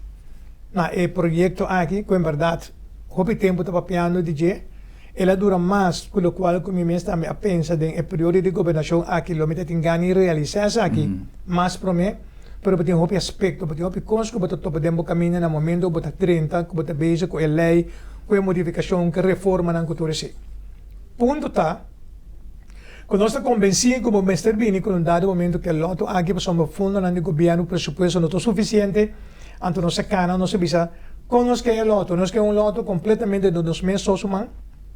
na e proyecto aki cu en berdad hopi tempo ta papiando di dje. El a dura mas cu locual cu mi mes tambe a pensa den e periodo di gobernacion aki lo mi ta tin gana di realisa esaki mas prome. Pero bo tin hopi aspekto, bo tin hopi kos ku bo ta topa den bo kaminda na momento ku bo ta drenta, ku bo ta bezig ku e lei, ku e modifikashon, ku e reformanan ku tur esei. Punto ta ku nos ta kombensí ku bo mester bini ku un dado momento ku e lòto aki pasobra fondonan di gobièrnu, presupuesto no ta sufisiente, anto nos a kana, nos a bisa kon nos ke e lòto, nos ke un lòto kompletamente di nos mes sosoman,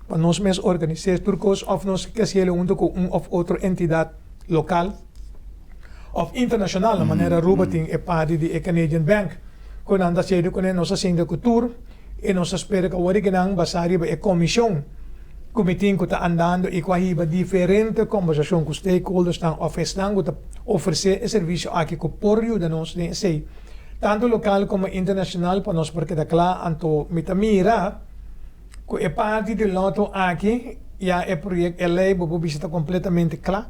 pa nos mes organis'é tur kos òf nos ke hasiel huntu ku un òf otro entidat lokal. Of internacional, na manera Aruba tin e parti di e Canadian Bank cu nan ta haciendo cune, nos a sinta cu tur y nos ta spera cu awor nan basa riba e comision cu mi tin cu ta andando y cu a hiba diferente conversacion cu stakeholdersnan of esnan cu ta ofrece e servicio aki cu por yuda nos den esey, tanto local como internacional pa nos por keda cla. Anto mi ta mira cu e parti di loto aki ya e proyecto, e ley bo por bisa ta completamente cla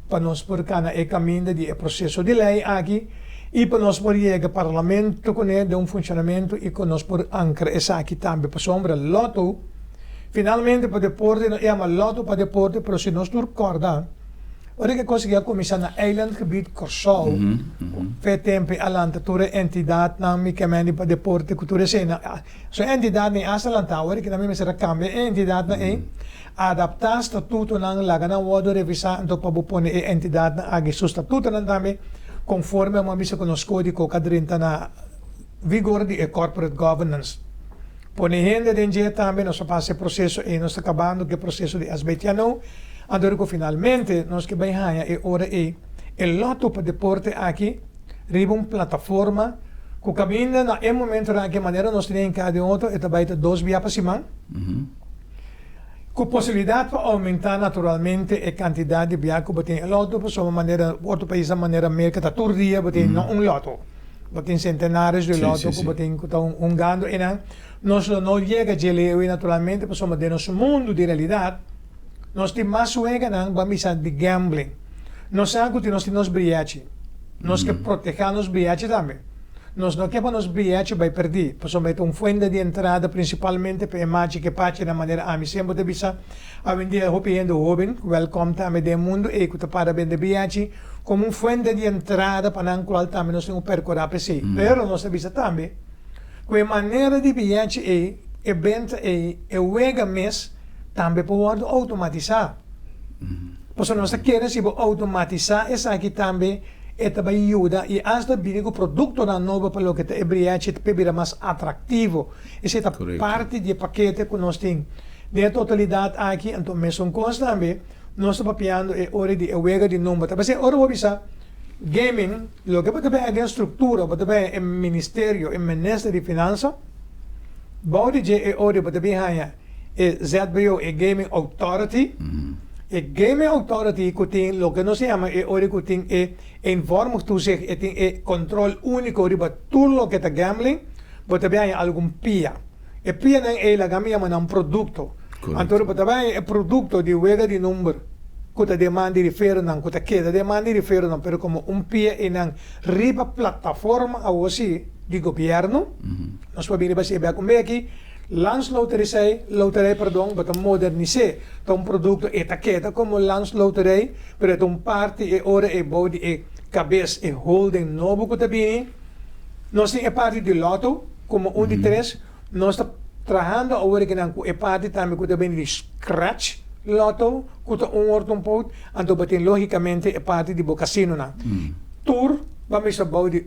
pa nos por cana e caminda di e proceso di ley aki y pa nos por yega parlamento cune den un funcionamento y cu nos por ancra esaki tambe pasobra loto finalmente pa deporte no yama loto pa deporte pero si nos tur corda ora cu e cos aki a cuminsa na eilandgebied Corsou fe tempo a lanta tur e entidadnan mi kemendi pa deporte cu tur esey. Su entidatnan a lantá awor ki nan mester a kambia e entidatnan ei, adaptá statutonan, laga nan wòrdu revisá anto pa bo pone e entidatnan aki su statutonan tambe konforme amo a bisa ku nos kódigo ka drenta na vigor di e corporate governance. Pone hende den dje tambe nos a pasa e proseso ei, nos ta kabando ku e proseso di SBTNO, anto ku finalmente nos ke bai haña e ora ei e lòto pa deporte aki. Riba un plataforma ku kaminda na e momentonan aki manera nos tene hinká den otro e ta bai ta dos bia pa siman ku posibilidat pa oumentá naturalmente e kantidat di bia ku bo tin e lòto pasobra manera otro paisnan manera Merka ta tur dia bo tin no un lòto bo tin sentenares di lòto ku bo tin ku ta hungando einan nos lo no yega dje leu naturalmente pasobra den nos mundu di realidat nos tin mas weganan bo a bisa di gambling. Nos sa ku tin nos tin nos briachi. Nos ke protehá nos briachi tambe. Nos no ke pa nos briachi bai pèrdí, pasobra e ta un fuente di entrada prinsipalmente pa e machi ku e pachi na manera ami semper ta bisa. Awendia hopi hende hóben ku wèlkòm tambe den e mundu ei ku ta para bende briachi komo un fuente di entrada pa nan kual tambe nos tin ku perkurá pa esei. Pero nos ta bisa tambe ku e manera di briachi ei, e benta ei, e wega mes tambe por wòrdu outomatisá. Pasobra nos ta kere si bo outomatisá esaki tambe e ta bai yuda i asta bini ku produktonan nobo pa loke ta e briachi ta bira mas atraktivo. Esei ta parti di e pakete ku nos tin den e totalidat aki. Anto mesun kos tambe nos ta papiando e ora di e wega di number. Ta p'esei ora bo bisa gaming loke bo ta bai den struktura, bo ta bai e ministerio, e minister di finansa, bou di dje e ora bo ta bin haña. e ZBO, e Gaming Authority, e Gaming Authority ku tin loke nos yama e ora ku tin e eenvormig toezicht, e tin e control unico riba tur loke ta gambling, bo ta bin haña algun pia. E pianan ei laga mi yama nan produkto. Anto bo ta bin haña e produkto di wega di number ku ta den man di riferonan, ku ta keda den man di riferonan, pero komo un pia einan riba plataforma awosi di gobièrnu, nos por bin riba esei bek un beki. Landsloterij, loterij perdon, bo ta modernis'é. Ta un produkto, e ta keda komo landsloterij, pero e ta un parti e ora ei bou di e kabes, e holding nobo ku ta bini. Nos tin e parti di lotto komo un di tres. Nos ta trahando awor akinan ku e parti tambe ku ta bini di scratch lotto, ku ta un orto un pout, anto bo tin logikamente e parti di bo kasinonan. Tur ba mester bou di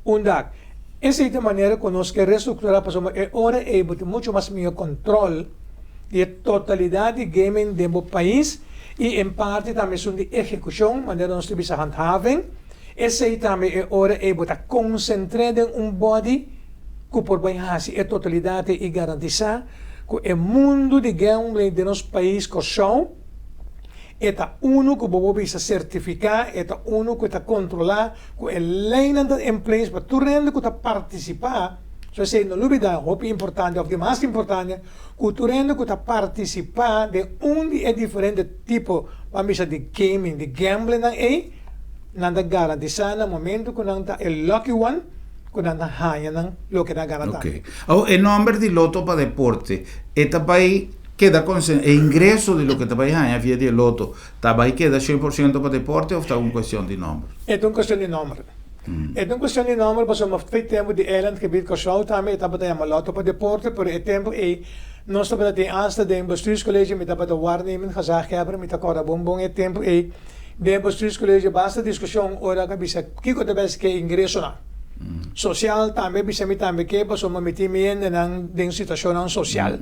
un dak. Esei ta e manera ku nos ke restrukturá pasobra e ora ei bo tin muchu mas mihó kòntròl di e totalidat di gaming den bo pais i en parti tambe esun di ehekushon, manera nos ta bisa handhaving. Esei tambe e ora ei bo ta konsentr'é den un body ku por bai hasi e totalidat ei i garantisá ku e mundu di gambling den nos pais Kòrsou E ta unu ku bo por bisa sertifiká, e ta unu ku ta kontrolá ku e leinan ta in place pa tur hende ku ta partisipá, so esei no lubidá, hopi importante òf di mas importante, ku tur hende ku ta partisipá den un di e diferente tipo, ban bisa di gaming, di gamblingnan ei, nan ta garantisá na momento ku nan ta e lucky one, ku nan ta haña nan loke nan a gana tambe. Oké. Awor e nòmber di Loto pa Deporte, e ta bai Keda konsen e ingreso di loke ta bai haña via di e loto ta bai keda 100% pa deporte of ta un kuestion di nòmber? E ta un kuestion di nòmber. E ta un kuestion di nòmber pasobra fe tempu di Eilandgebied Kòrsou tambe e tabata yama Lotto pa Deporte pero e tempu ei nos tabata tin asta den Bestuurscollege mi tabata waarnemend gezaghebber mi ta kòrda bon bon e tempu ei den Bestuurscollege basta diskushon ora ku a bisa kiko ta bes ke ingresonan. Sosial tambe bisa mi tambe ke pasobra mi tin mi hendenan den situashonnan sosial.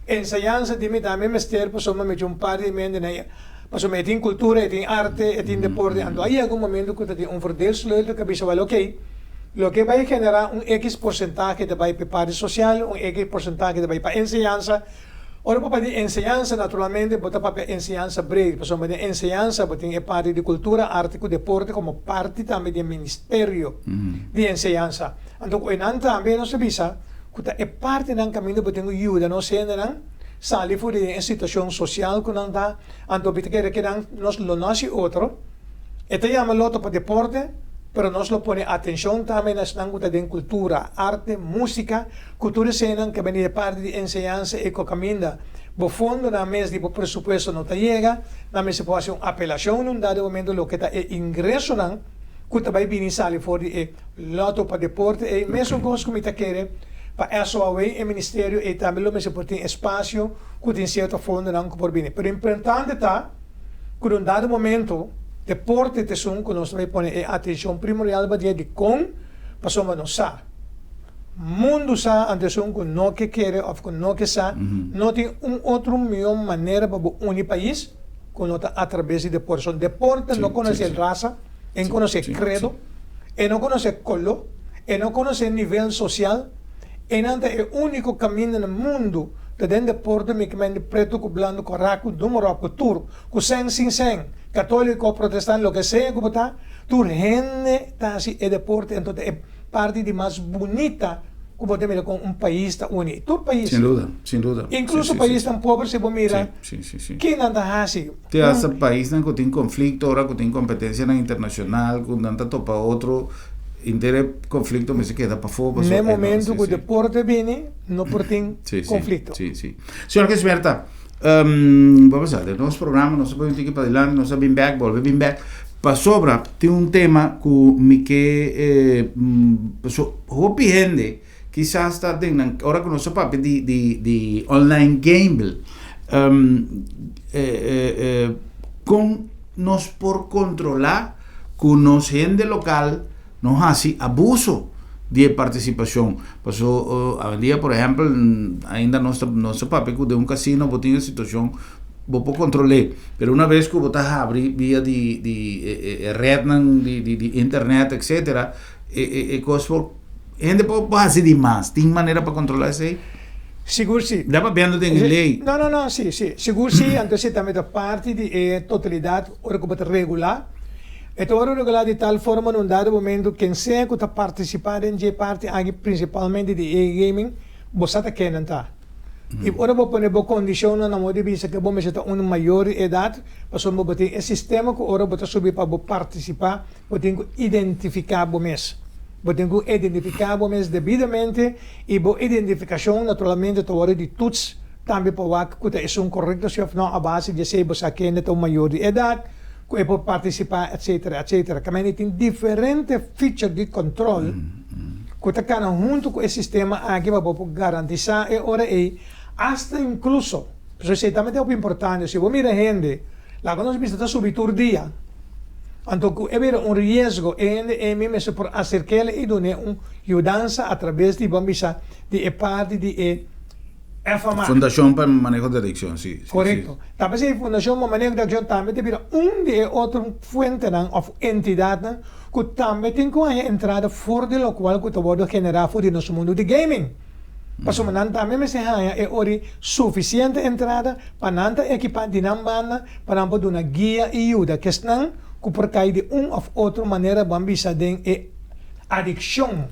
Enseñansa di mi tambe mester pasobra mi tin un par di hendenan pasobra e tin kultura, e tin arte, e tin deporte. Anto a yega un momento ku ta tin un verdeelsleutel ku a bisa wèl okey, loke bai generá un ekis porsentahe ta bai pa e parti sosial, un ekis porsentahe ta bai pa enseñansa. Ora bo papia di enseñansa naturalmente bo ta papia enseñansa breed pasobra den enseñansa bo tin e parti di kultura, arte ku deporte komo parti tambe di e ministerio di enseñansa. Anto ku enan tambe nos ta bisa ku ta e partinan kaminda bo tin ku yuda nos hendenan sali for di e situashon sosial ku nan ta. Anto bi ta kere ke nan nos lo no hasi otro. E ta yama loto pa deporte pero nos lo pone atenshon tambe na esnan ku ta den kultura, arte, musika. Ku tur eseinan ke bini di parti di enseñansa i ku kaminda bo fondonan mes di bo presupuesto no ta yega, nan mester por hasi un apelashon na un dado momento loke ta e ingresonan ku ta bai bini sali for di e Lotto pa Deporte ei. Mesun kos ku mi ta kere pa SOAW, e ministerio ei tambe lo mester por tin espasio ku tin sierto fondonan ku por bini. Pero importante ta ku na un dado momento deporte ta esun ku nos ta bai pone e atenshon primordial riba dje dikon pasobra nos sa. Mundu sa anto esun ku no ke kere òf ku no ke sa, no tin un otro mihó manera pa bo uni pais ku no ta atrabes di deporte. So deporte no konosé rasa, e no konosé kredo, e no konosé koló, e no konosé nivel sosial, einan ta e úniko kaminda na mundu ta den deporte mi ke mende pretu ku blandu, kòrá ku dùmmeròp ku tur, ku sèn sin sèn, katóliko, protestant, loke sea ku bo ta, tur hende ta hasi e deporte anto ta e. Parti di mas bunita ku bo ta mira kon un pais ta uni. Tur pais. Sin duda, sin duda. Inkluso paisnan pober si bo mira ke nan ta hasi. Te hasta paisnan ku tin konflikto ora ku tin kompetensianan internashonal ku nan ta topa otro henter e konflikto mester keda pafó pasobra. Na e momento ku deporte bini no por tin konflikto. Si, si. Señor Gisberta, bo a bisa den nos programa nos a pone un tiki padilanti nos a bin bek bolbe bin bek. Pasobra tin un tema ku mi ke paso hopi hende kisas ta den nan ora ku nos a papia di di di online gamble kon nos por kontrolá ku nos hende lokal no hasi abuso di e partisipashon paso awendia por ehèmpel ainda nos ta nos ta papia ku den un kasino bo tin e situashon bo por kontrol'é, pero una bes ku bo ta habri via di di e rednan di di di internet etcetera e e e kos por hende por hasi di mas, tin manera pa kontrolá esei? Sigur si. Ya papiando den e lei. No no no si si sigur si anto esei tambe ta parti di e totalidat ora ku bo ta regulá e ta wòrdu regulá di tal forma na un dado momento ken sea ku ta partisipá den dje parti aki prinsipalmente di e-gaming bo sa ta ken nan ta. I ora bo pone bo kondishonnan na modo di bisa ke bo mester ta un mayor di edat, pasobra bo tin e sistema ku ora bo ta subi pa bo partisipá, bo tin ku identifiká bo mes. Bo tin ku identifiká bo mes debidamente i bo identifikashon naturalmente ta wòrdu di tuts tambe pa wak ku ta esun korekto si òf nò a base di esei bo sa kende ta un mayor di edat ku e por partisipá etsetera etsetera. Kaminda tin diferente feature di kòntròl ku ta kana huntu ku e sistema aki pa bo por garantisá e ora ei asta inkluso pasobra esei tambe ta hopi importante si bo mira hende laga nos bisa ta subi tur dia. Anto ku e bira un riesgo, e hende ei mi mester por aserk'el i dun'é un yudansa atrabes di, bon bisa, di e parti di e FMA. Fundashon pa Maneho di Adikshon, si, si, si. Korekto. Ta p'esei e Fundashon pa Maneho di Adikshon tambe ta bira un di e otro fuentenan òf entidatnan ku tambe tin ku haña entrada for di lokual ku ta wòrdu generá for di nos mundu di gaming. Pasobra nan tambe mester haña e ori sufisiente entrada pa nan ta ekipá di nan banda pa nan por duna guia i yuda kesnan ku por kai di un òf otro manera bo a bisa den e adikshon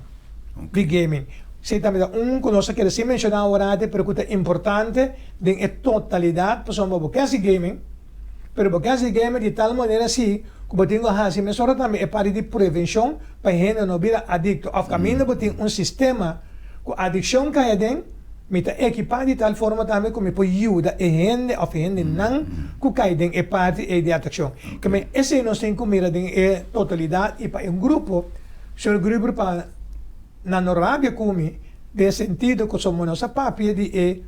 di gaming. Esei tambe ta un ku nos a kere sin menshoná aworati pero ku ta importante den e totalidat pasobra bo ke hasi gaming pero bo ke hasi gaming di tal manera si ku bo tin ku hasi mesora tambe e parti di prevenshon pa hende no bira adikto òf kaminda bo tin un sistema ku adikshon kai aden. Mi ta ekipá di tal forma tambe ku mi por yuda e hende òf e hendenan ku kai den e parti ei di atrakshon. Keme esei nos tin ku mira den e totalidat i pa e un grupo, señor Gruber pa nan no rabia ku mi den e sentido ku somo nos a papia di e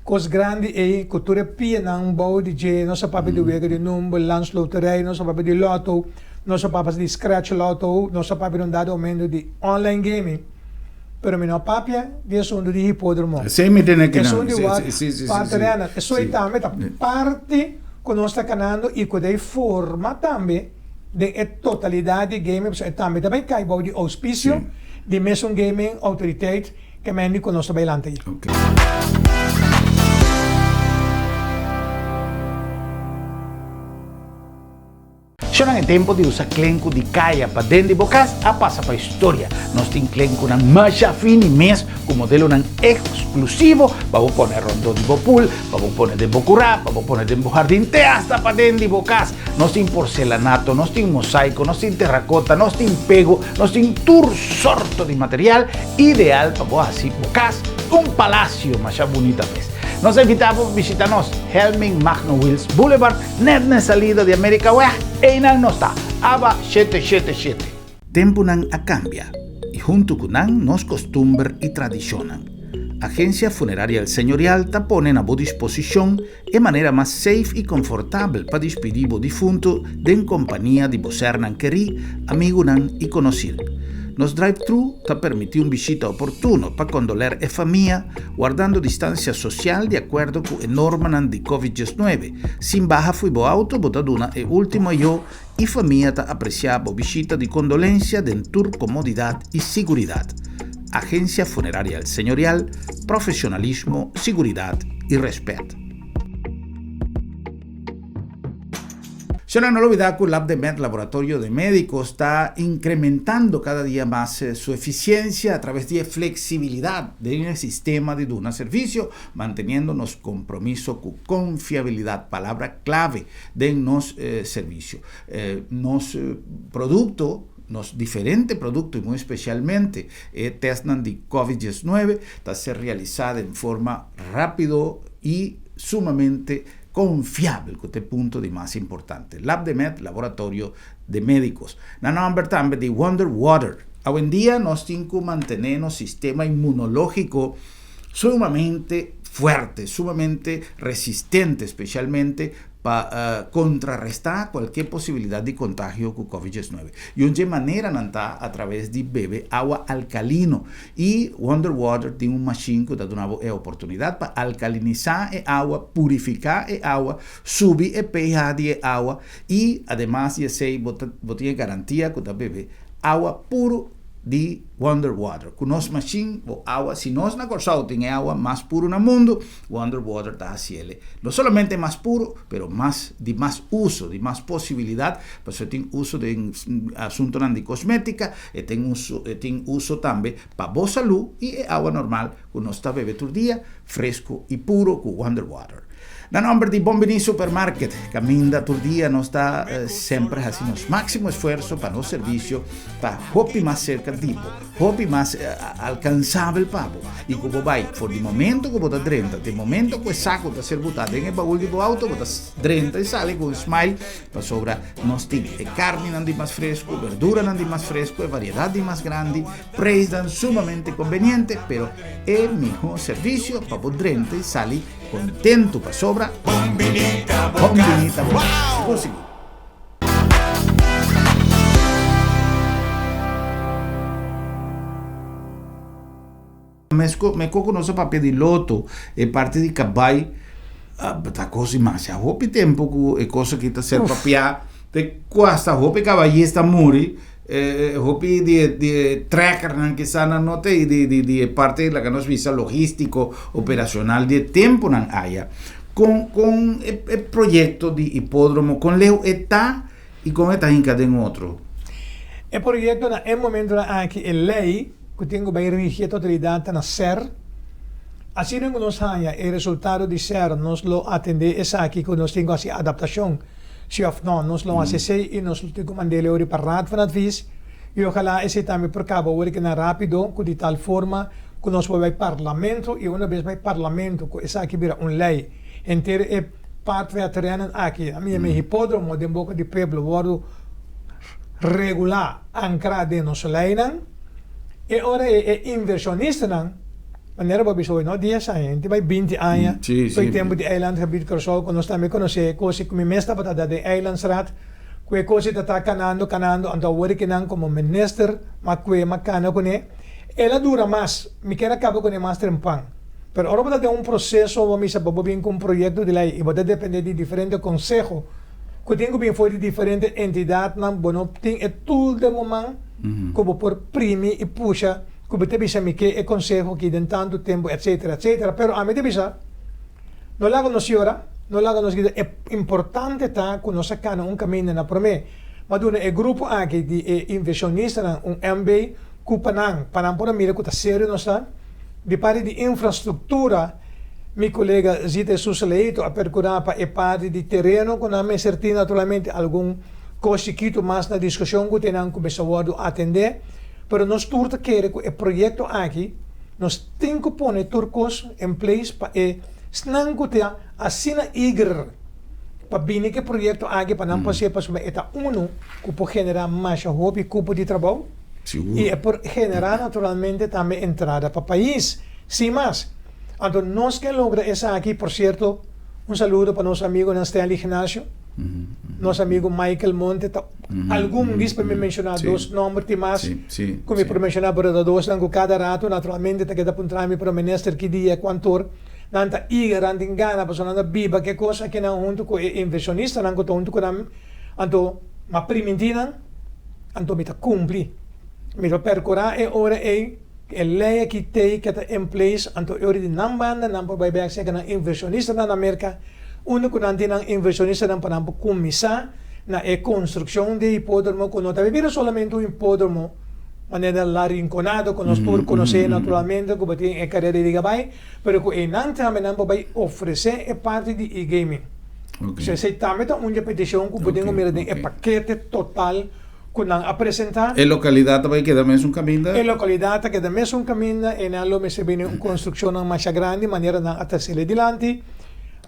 kos grandi ei ku tur e pianan bou di dje, nos a papia di wega di number, landsloterij, nos a papia di lotto, nos a papia di scratch lotto, nos a papia di un dado momento di online gaming. Pero mi no papia di asuntu di hipódromo. Esei mi tene ki nan. Esun di wak pa tereno. Esoi tambe ta parti ku nos ta kanando i ku dei forma tambe den e totalidat di gaming pasobra e tambe ta bai kai bou di ouspicio di mesun gaming autoriteit ke mendi ku nos ta bai lanta ei. Shonnan e tempo di usa klenku di kaya pa den di bo kas a pasa pa historia. Nos tin klenkunan masha fini mes ku modelonan eksklusivo pa bo pone rondó di bo pool, pa bo pone den bo kurá, pa bo pone den bo hardin te asta pa den di bo kas. Nos tin porcelanato, nos tin mosaiko, nos tin terrakota, nos tin pego, nos tin tur sorto di material ideal pa bo hasi bo kas un palasio masha bunita mes. Nos ta invitá bo pa bishita nos Helming Magno Wiels Boulevard. Net na e salida di Amerikaweg, einan nos ta, aba shete shete shete. Tempunan a kambia, i huntu ku nan nos kostumber i tradishonnan. Agensia Funeraria El Señorial ta pone na bo disposishon e manera mas safe i konfortabel pa dispidí bo difuntu den kompania di bo sernan kerí, amigunan i konosir. Nos drive-thru ta permití un bishita oportuno pa kondoler e famia, wardando distansia sosial di akuerdo ku e normanan di Covid diesnuebe. Sin baha fo'i bo auto bo ta duna e ultimo ayo i famia ta apresiá bo bishita di kondolensia den tur komodidat i siguridat. Agensia Funeraria El Señorial, profesionalismo, siguridat i rèspèt. Señora, no olbida ku LabdeMed Laboratorio de Médicos ta incrementando cada dia mas su eficiencia a través di e flexibilidad den e sistema di duna servicio, manteniendo nos compromiso cu confiabilidad, palabra clave den nos servicio. Nos producto, nos diferente producto y muy especialmente e testnan di Covid diesnuebe ta ser realisa den forma rapido y sumamente confiabel, cu ta e punto di mas importante. LabdeMed, Laboratorio de Médicos. Na nomber tambe di Wonder Water. Awendia nos tin cu mantene nos sistema inmunologico sumamente fuerte, sumamente resistente, specialmente pa contraresta cualkier posibilidad di contagio cu Covid diesnuebe. Y un dje maneranan ta a traves di bebe awa alcalino. Y Wonder Water tin un machine cu ta duna bo e oportunidad pa alcalinisa e awa, purifica e awa, subi e pH di e awa y ademas di esey bo ta bo tin e garantia cu ta bebe awa puro di Wonder Water. Cu nos machine bo awa, si nos na Corsou tin e awa mas puro na mundo, Wonder Water ta haciele no solamente mas puro, pero mas di mas uso, di mas posibilidad, pasobra e tin uso den asuntonan di cosmetica, e tin uso, e tin uso tambe pa bo salud y e awa normal cu nos ta bebe tur dia, fresco y puro cu Wonder Water. Na nomber di Bon Bini Supermarket, caminda tur dia nos ta semper haci nos maximo esfuerzo pa nos servicio ta hopi mas cerca di bo, hopi mas alcansabel pa bo. Y cu bo bay for di momento cu bo ta drenta te momento cu e saco ta ser buta den e baul di bo auto, bo ta drenta y sali cu un smile pasobra nos tin e carninan di mas fresco, berduranan di mas fresco, e variedad di mas grandi, Prijsnan sumamente conveniente, pero e miho servicio pa bo drenta y sali contento pasobra Bon binita bo cas. Sigur sigur. Mesco cu nos a papia di loto, e parti di cabay ta cos di masha hopi tempo cu e cos aki ta ser papia, te cu hasta hopi cabayista muri, hopi di e di e trekkernan kisa nan no ta di di di e parti laga nos bisa logistico, operacional di e temponan aya. Con con e e proyecto di hipodromo con leu e ta y con e ta hinca den otro? E proyecto na e momentonan aki e ley ku tin ku bai rigi e totalidat ta na ser. Asina ku nos haña e resultado di ser nos lo atendé esaki ku nos tin ku hasi adaptashon si òf no. Nos lo hasi esei i nos lo tin ku mand'é leu riba Raad van Advies i ojalá esei tambe por kaba ora kina rápido ku di tal forma ku nos por bai parlamento i una bes bai parlamento ku esaki bira un lei henter e paardwedrennen aki a mi hipódromo den boka di pueblo wòrdu regulá ankrá den nos leinan. E ora ei e invershonistanan, manera bo a bisa hoy, no dies aña, hende bai binti aña, for e tempu di Eilandgebied Kòrsou, ku nos tambe konosé e kos i ku mi mes tabata da den Eilandsraad, ku e kos ei ta ta kanando, kanando, anto awor e kinan komo minister m'a kue, m'a kana kuné. El a dura mas, mi kier a kaba kuné mas trempan. Pero ora bo ta den un proseso, bo misa bo bin ku un proyekto di lei i bo ta dependé di diferente konseho ku tin ku bin for di diferente entidatnan, bo no tin e tool den bo man, ku bo por primi i pusha ku bo ta bisa mi ke e konseho aki den tantu tempu etsetera etsetera pero ami ta bisa no laga nos yora no laga nos grita e importante ta ku nos a kana un kaminda na prome ma duna e grupo aki di e invershonistanan un MB ku pa nan pa nan por a mira ku ta serio nos ta di parti di infrastruktura mi kolega Zita Jesus Leito a perkura pa e parti di tereno ku nan mester tin naturalmente algun Kos chikitu mas na diskushon ku tenan ku mester wòrdu atendé, pero nos tur ta kere ku e proyekto aki nos tin ku pone tur kos en place pa e snan ku ta asina eager pa bini ku e proyekto aki pa nan por hasié pasobra e ta unu ku por generá masha hopi kupo di trabou i e por generá naturalmente tambe entrada pa pais. Sin mas. Anto nos ke logra esaki, por sierto un saludo pa nos amigonan Stanley Ignacio. Nos amigo Michael Monte ta algun dis pa mi menshoná dos nòmber tin mas ku mi por menshoná pero ta dosnan ku kada rato naturalmente ta keda puntra mi pero minister ki dia kuantor nan ta eager nan tin gana pasobra nan ta biba ke kos akinan huntu ku e invershonistanan ku ta huntu ku nan anto m'a primintí nan anto mi ta kumpli mi ta perkurá e ora ei. E lei aki tei ke ta in place, anto e ora di nan banda nan por bai bek serka nan invershonistanan na Merka, unda ku nan tin nan invershonistanan pa nan por kuminsá na e konstrukshon di e hipódromo ku no ta bira solamente un hipódromo manera La Rinconada ku nos tur konosé naturalmente ku bo tin e karera di riga bai, pero ku einan tambe nan por bai ofresé e parti di e-gaming. So esei tambe ta un dje petishon ku bo tin ku mira den e pakete total. ku nan a presentá. E lokalidat ta bai keda mesun kaminda? E lokalidat ta keda mesun kaminda i nan lo mester bini un konstrukshonnan masha grandi manera nan a trasele dilanti.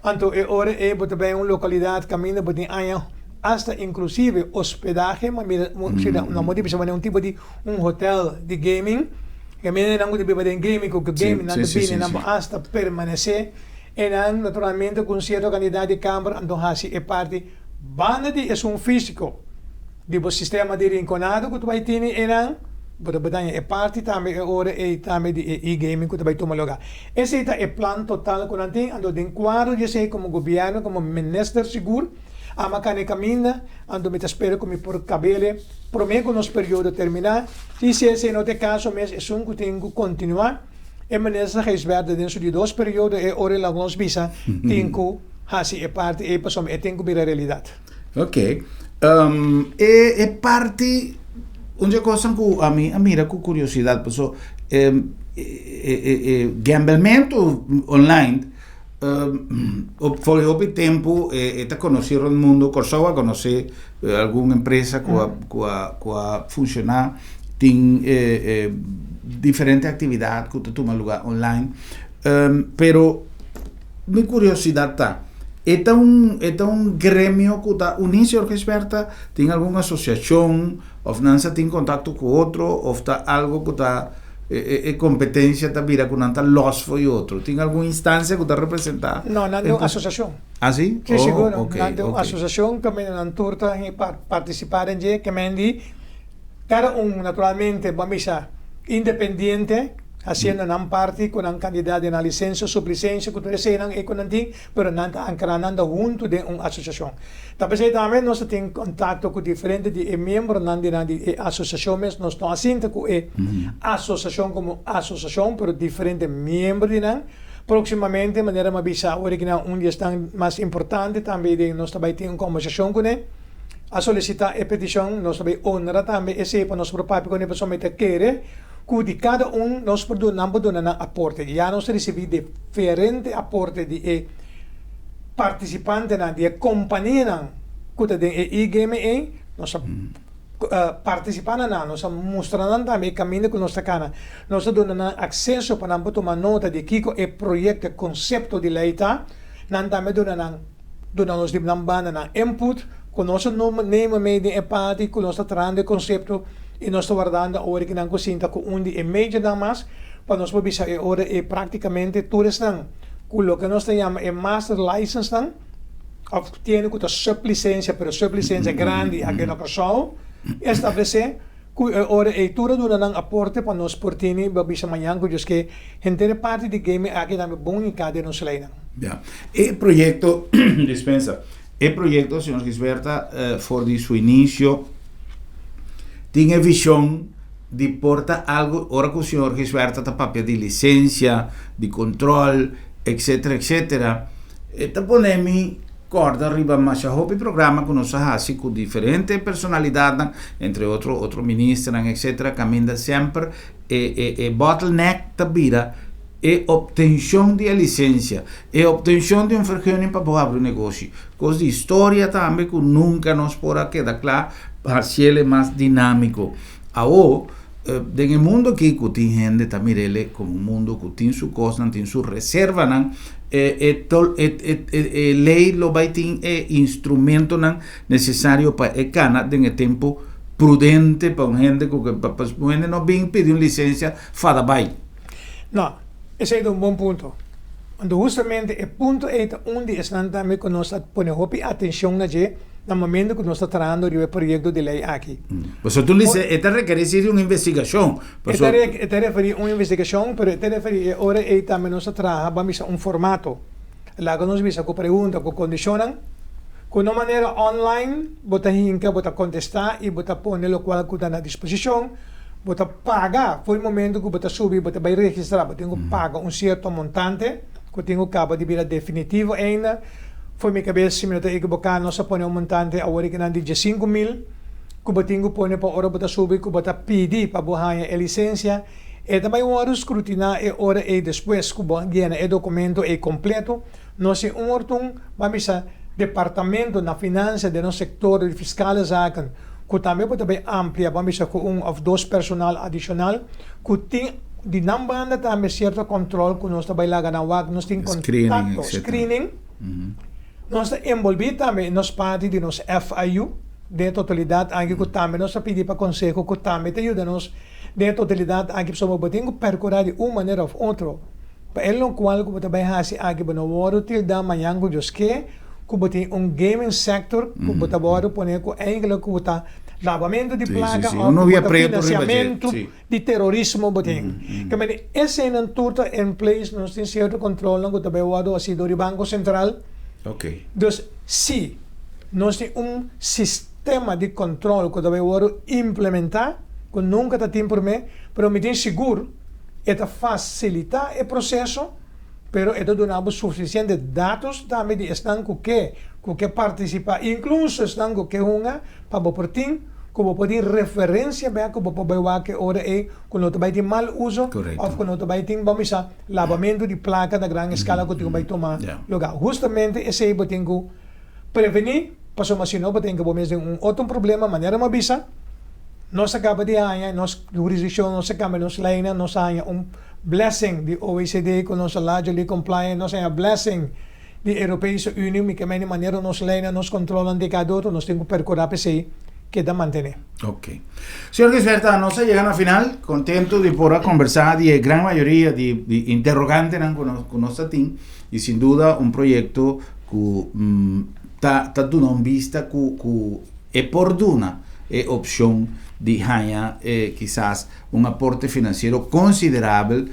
Anto e ora ei bo ta bai un lokalidat kaminda bo tin aña asta inklusive hospedahe, ma mira nan bo di bisa manera un tipo di un hotel di gaming, kaminda nan ku ta biba den gaming ku gaming nan ta bini nan por asta permanesé e nan naturalmente ku un sierto kantidat di kamber anto hasi e parti banda di esun físiko. Di bo sistema di rinconado cu ta bay tini eynan, bo ta bay daña e parti tambe e ora ey tambe di e e-gaming cu ta bay tuma lugar. Esey ta e plan total cu nan tin, anto den cuadro di esey como gobierno, como minister sigur, ama cana e caminda, anto mi ta spera cu mi por cabele prome cu nos periodo termina. Si si esey no ta e caso mes, esun cu tin cu continua, e minister Gijsbertha den su di dos periodo e ora ey laga nos bisa tin cu haci e parti ey pasobra e tin cu bira realidad. Ok. Um, e, e parti, un dje kosan ku a mi a mira ku kuriosidat, paso e, e, e, e gambelmento online. For di hopi tempu e ta konosí rònt mundu. Kòrsou a konosé algun empresa ku a ku a ku a funshoná. Tin diferente aktividat ku ta tuma lugá online. Pero mi kuriosidat ta, e ta un e ta un gremio ku ta uní señor Gisberta? Tin algun asosiashon òf nan sa tin kontakto ku otro òf ta algu ku ta e kompetensia ta bira ku nan ta lòs for di otro? Tin algun instansia ku ta representá? No, nan tin un asosiashon. Ah, si? Si, sigur. Nan tin un asosiashon kaminda nan tur ta partisipá den dje, ke men di kada un naturalmente bo a bisa independiente hasiendo nan parti ku nan kandidat di nan lisensia, suplisensia ku tur eseinan ei ku nan tin, pero nan ta ankrá nan ta huntu den un asosiashon. Ta p'esei tambe nos ta tin kontakto ku diferente di e miembronan di nan di e asosiashon mes. Nos no a sinta ku e asosiashon komo asosiashon, pero diferente miembro di nan. Próksimamente, manera mi a bisa awor aki nan, un di esnan mas importante tambe den nos ta bai tin un kombersashon kuné. A solisitá e petishon, nos ta bai honra tambe esei pa nos por papia kuné pasobra mi ta kere ku di kada un nos por duna, nan por duna nan aporte. Ya nos a risibí diferente aporte di e partisipantenan di e kompanianan ku ta den e e-gaming ei, nos a partisipá na nan, nos a mustra nan tambe e kaminda ku nos ta kana. Nos a duna nan akseso pa nan por tuma nota di kiko e proyekto, e konsepto di lei ta. Nan tambe a duna nan, duna nos di nan banda nan input ku nos a nema mei den e parti ku nos ta trahando e konsepto i nos ta wardando awor ki nan ku sinta ku un di e majornan mas pa nos por bisa e ora ei praktikamente tur esnan ku loke nos ta yama e master license nan of tiene ku ta sublisensia pero sublisensia grandi aki na Kòrsou establesé ku e ora ei tur a duna nan aporte pa nos por tene bo bisa mañan ku Dios ke henter e parti di gaming aki tambe bon hinká den nos leinan. Ya. E proyekto, dispensa, e proyekto señor Gisberta for di su inisio tin e vishon di por ta algo ora ku señor Gisberta ta papia di lisensia, di control, etcetera, etcetera, e ta pone mi corda riba masha hopi programa ku nos a hasi ku diferente personalidadnan, entre otro otro ministernan, etcetera, kaminda semper e e e bottleneck ta bira e obtenshon di e lisensia, e obtenshon di un vergunning pa bo habri un negoshi. Kos di historia tambe ku nunka nos por a keda kla pa hasiel e mas dinámiko. Awo, den e mundo aki ku tin hende ta mir'el komo un mundo ku tin su kosnan, tin su reservanan, e e e e lei lo bai tin e instrumentonan nesesario pa e kana den e tempu prudente pa un hende ku ke pa un hende no bin pidi un lisensia fada bai. No, esei ta un bon punto. Anto hustamente e punto ei ta un di esnan tambe ku nos a pone hopi atenshon na dje na momento ku nos ta trahando riba e proyekto di lei aki. Pasobra tu lise e ta rekerí si di un investigashon. E ta referí un investigashon, pero e ta referí e ora ei tambe nos a traha ban bisa un formato. Laga nos bisa ku pregunta ku kondishonnan ku no manera online bo ta hinka bo ta kontestá i bo ta pone lokual ku ta na disposishon. Bo ta paga for e momento ku bo ta subi bo ta bai registrá bo tin ku paga un sierto montante ku tin ku kaba di bira definitivo ainda. For mi kabes si mi no ta ekiboká nos a pone un montante awor e kinan di diesinku mil ku bo tin ku pone pa ora bo ta subi ku bo ta pidi pa bo haña e lisensia. E ta bai wòrdu skrutiná e ora ei despues ku bo a yena e dokumento ei kompleto. Nos tin un ortun, ban bisa, departamento na finansia den nos sektor di fiskale zaken ku tambe bo ta bay amplia, ban bisa ku un òf dos personal adishonal ku tin di nan banda tambe sierto kòntròl ku nos ta bay laga nan wak, nos tin kontakto, screening, nos ta enbolbí tambe nos parti di nos FIU den e totalidat aki ku tambe nos ta pidi pa konseho ku tambe ta yuda nos den e totalidat aki pasobra bo tin ku perkurá di un manera òf otro pa e lokual ku bo ta bay hasi aki bo no wòrdu tildá mañan ku Dios ke. ku bo tin un gaming sector ku bo ta wòrdu pone ku eigenlijk ku bo ta labamentu di plaka òf ku bo ta finansiamentu di terorismo bo tin. Ke manera eseinan tur ta in place, nos tin sierto kontrolnan ku ta bai wòrdu hasi dor di Banko Sentral. Dus si nos tin un sistema di kontrol ku ta bai wòrdu implementá ku nunka ta tin promé, pero mi tin sigur e ta fasilitá e proseso. Pero e ta duna bo sufisiente datos tambe di esnan ku ke, ku ke partisipá, inkluso esnan ku ke hunga, pa bo por tin Ku bo por tin referensia bek ku bo por bai wak e ora ei ku no ta bai tin mal uso òf ku no ta bai tin, bo misa, labamentu di plaka na gran eskala ku tin ku bai tuma lugá. Hustamente esei bo tin ku prevení pasobra si no bo tin ku bo mes den un otro problema. Manera mi a bisa, nos a kaba di haña nos hurisdikshon, nos a kambia nos leinan, nos a haña un blessing di OECD ku nos a largely compliant, nos a haña blessing di Europese Unie, mi ke meni manera nos leinan, nos controlnan di cada otro, nos tin cu percura p'esey keda mantene. Ok. Señor Gisberta, nos a yega na final, contento di por a conversa di e gran mayoria di di interrogantenan cu nos cu nos ta tin y sin duda un proyecto cu ta ta duna un bista cu cu e por duna e opcion di haña e kisas un aporte financiero considerabel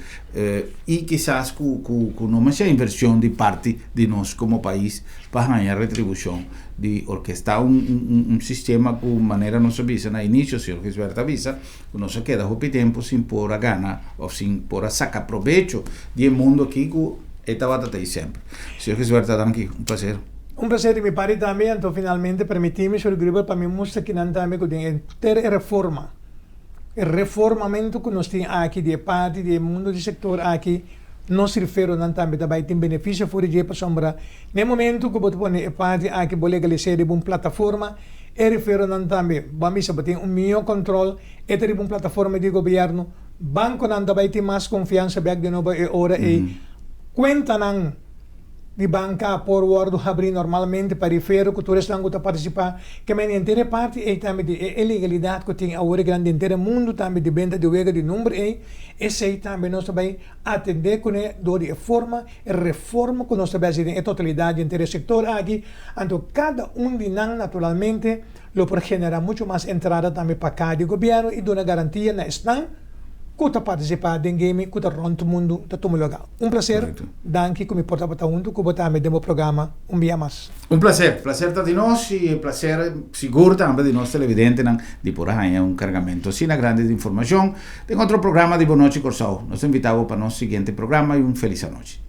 y kisas cu cu no masha inversion di parti di nos como pais pa haña retribucion di orkesta un un un sistema cu manera nos a bisa na inicio señor Gisbert a bisa cu nos a keda hopi tempo sin por a gana of sin por a saca probecho di e mundo aki cu e tabata ta ahi semper. Señor Gisbert danki un placer. Un placer di mi parti tambe anto finalmente permiti mi señor Gruber pa mi mustra kinan tambe cu den henter e reforma E reformamentu ku nos tin aki di e parti di e mundu di sektor aki, nos riferonan tambe ta bai tin benefisio for di dje pasobra na e momentu ku bo ta pone e parti aki bo legalis'é riba un plataforma, e riferonan tambe bo a misa bo tin un mihó kòntròl, e ta riba un plataforma di gobièrnu, bankonan ta bai tin mas konfiansa bèk di nobo e ora ei kuentanan. Di banka por wòrdu habrí normalmente pa rifero ku tur esnan ku ta partisipá. Ke men henter e parti ei tambe di e ilegalidat ku tin awor e gran di henter e mundu tambe di benta di wega di number ei, esei tambe nos ta bai atendé kuné dor di e forma, e reforma ku nos ta bai hasi den e totalidat di henter e sektor aki. Anto kada un di nan naturalmente lo por generá muchu mas entrada tambe pa ka di gobièrnu i duna garantia na esnan ku ta partisipá den gaming ku ta rònt mundu ta tuma lugá. Un placer, danki ku mi por tabata huntu ku bo tambe den bo programa un bia mas. Un placer, placer ta di nos y e placer sigur tambe di nos televidentenan di por a haña un cargamento asina grandi di informacion den otro programa di Bo Nochi Corsou. Nos ta invita bo pa nos siguiente programa y un feliz anochi.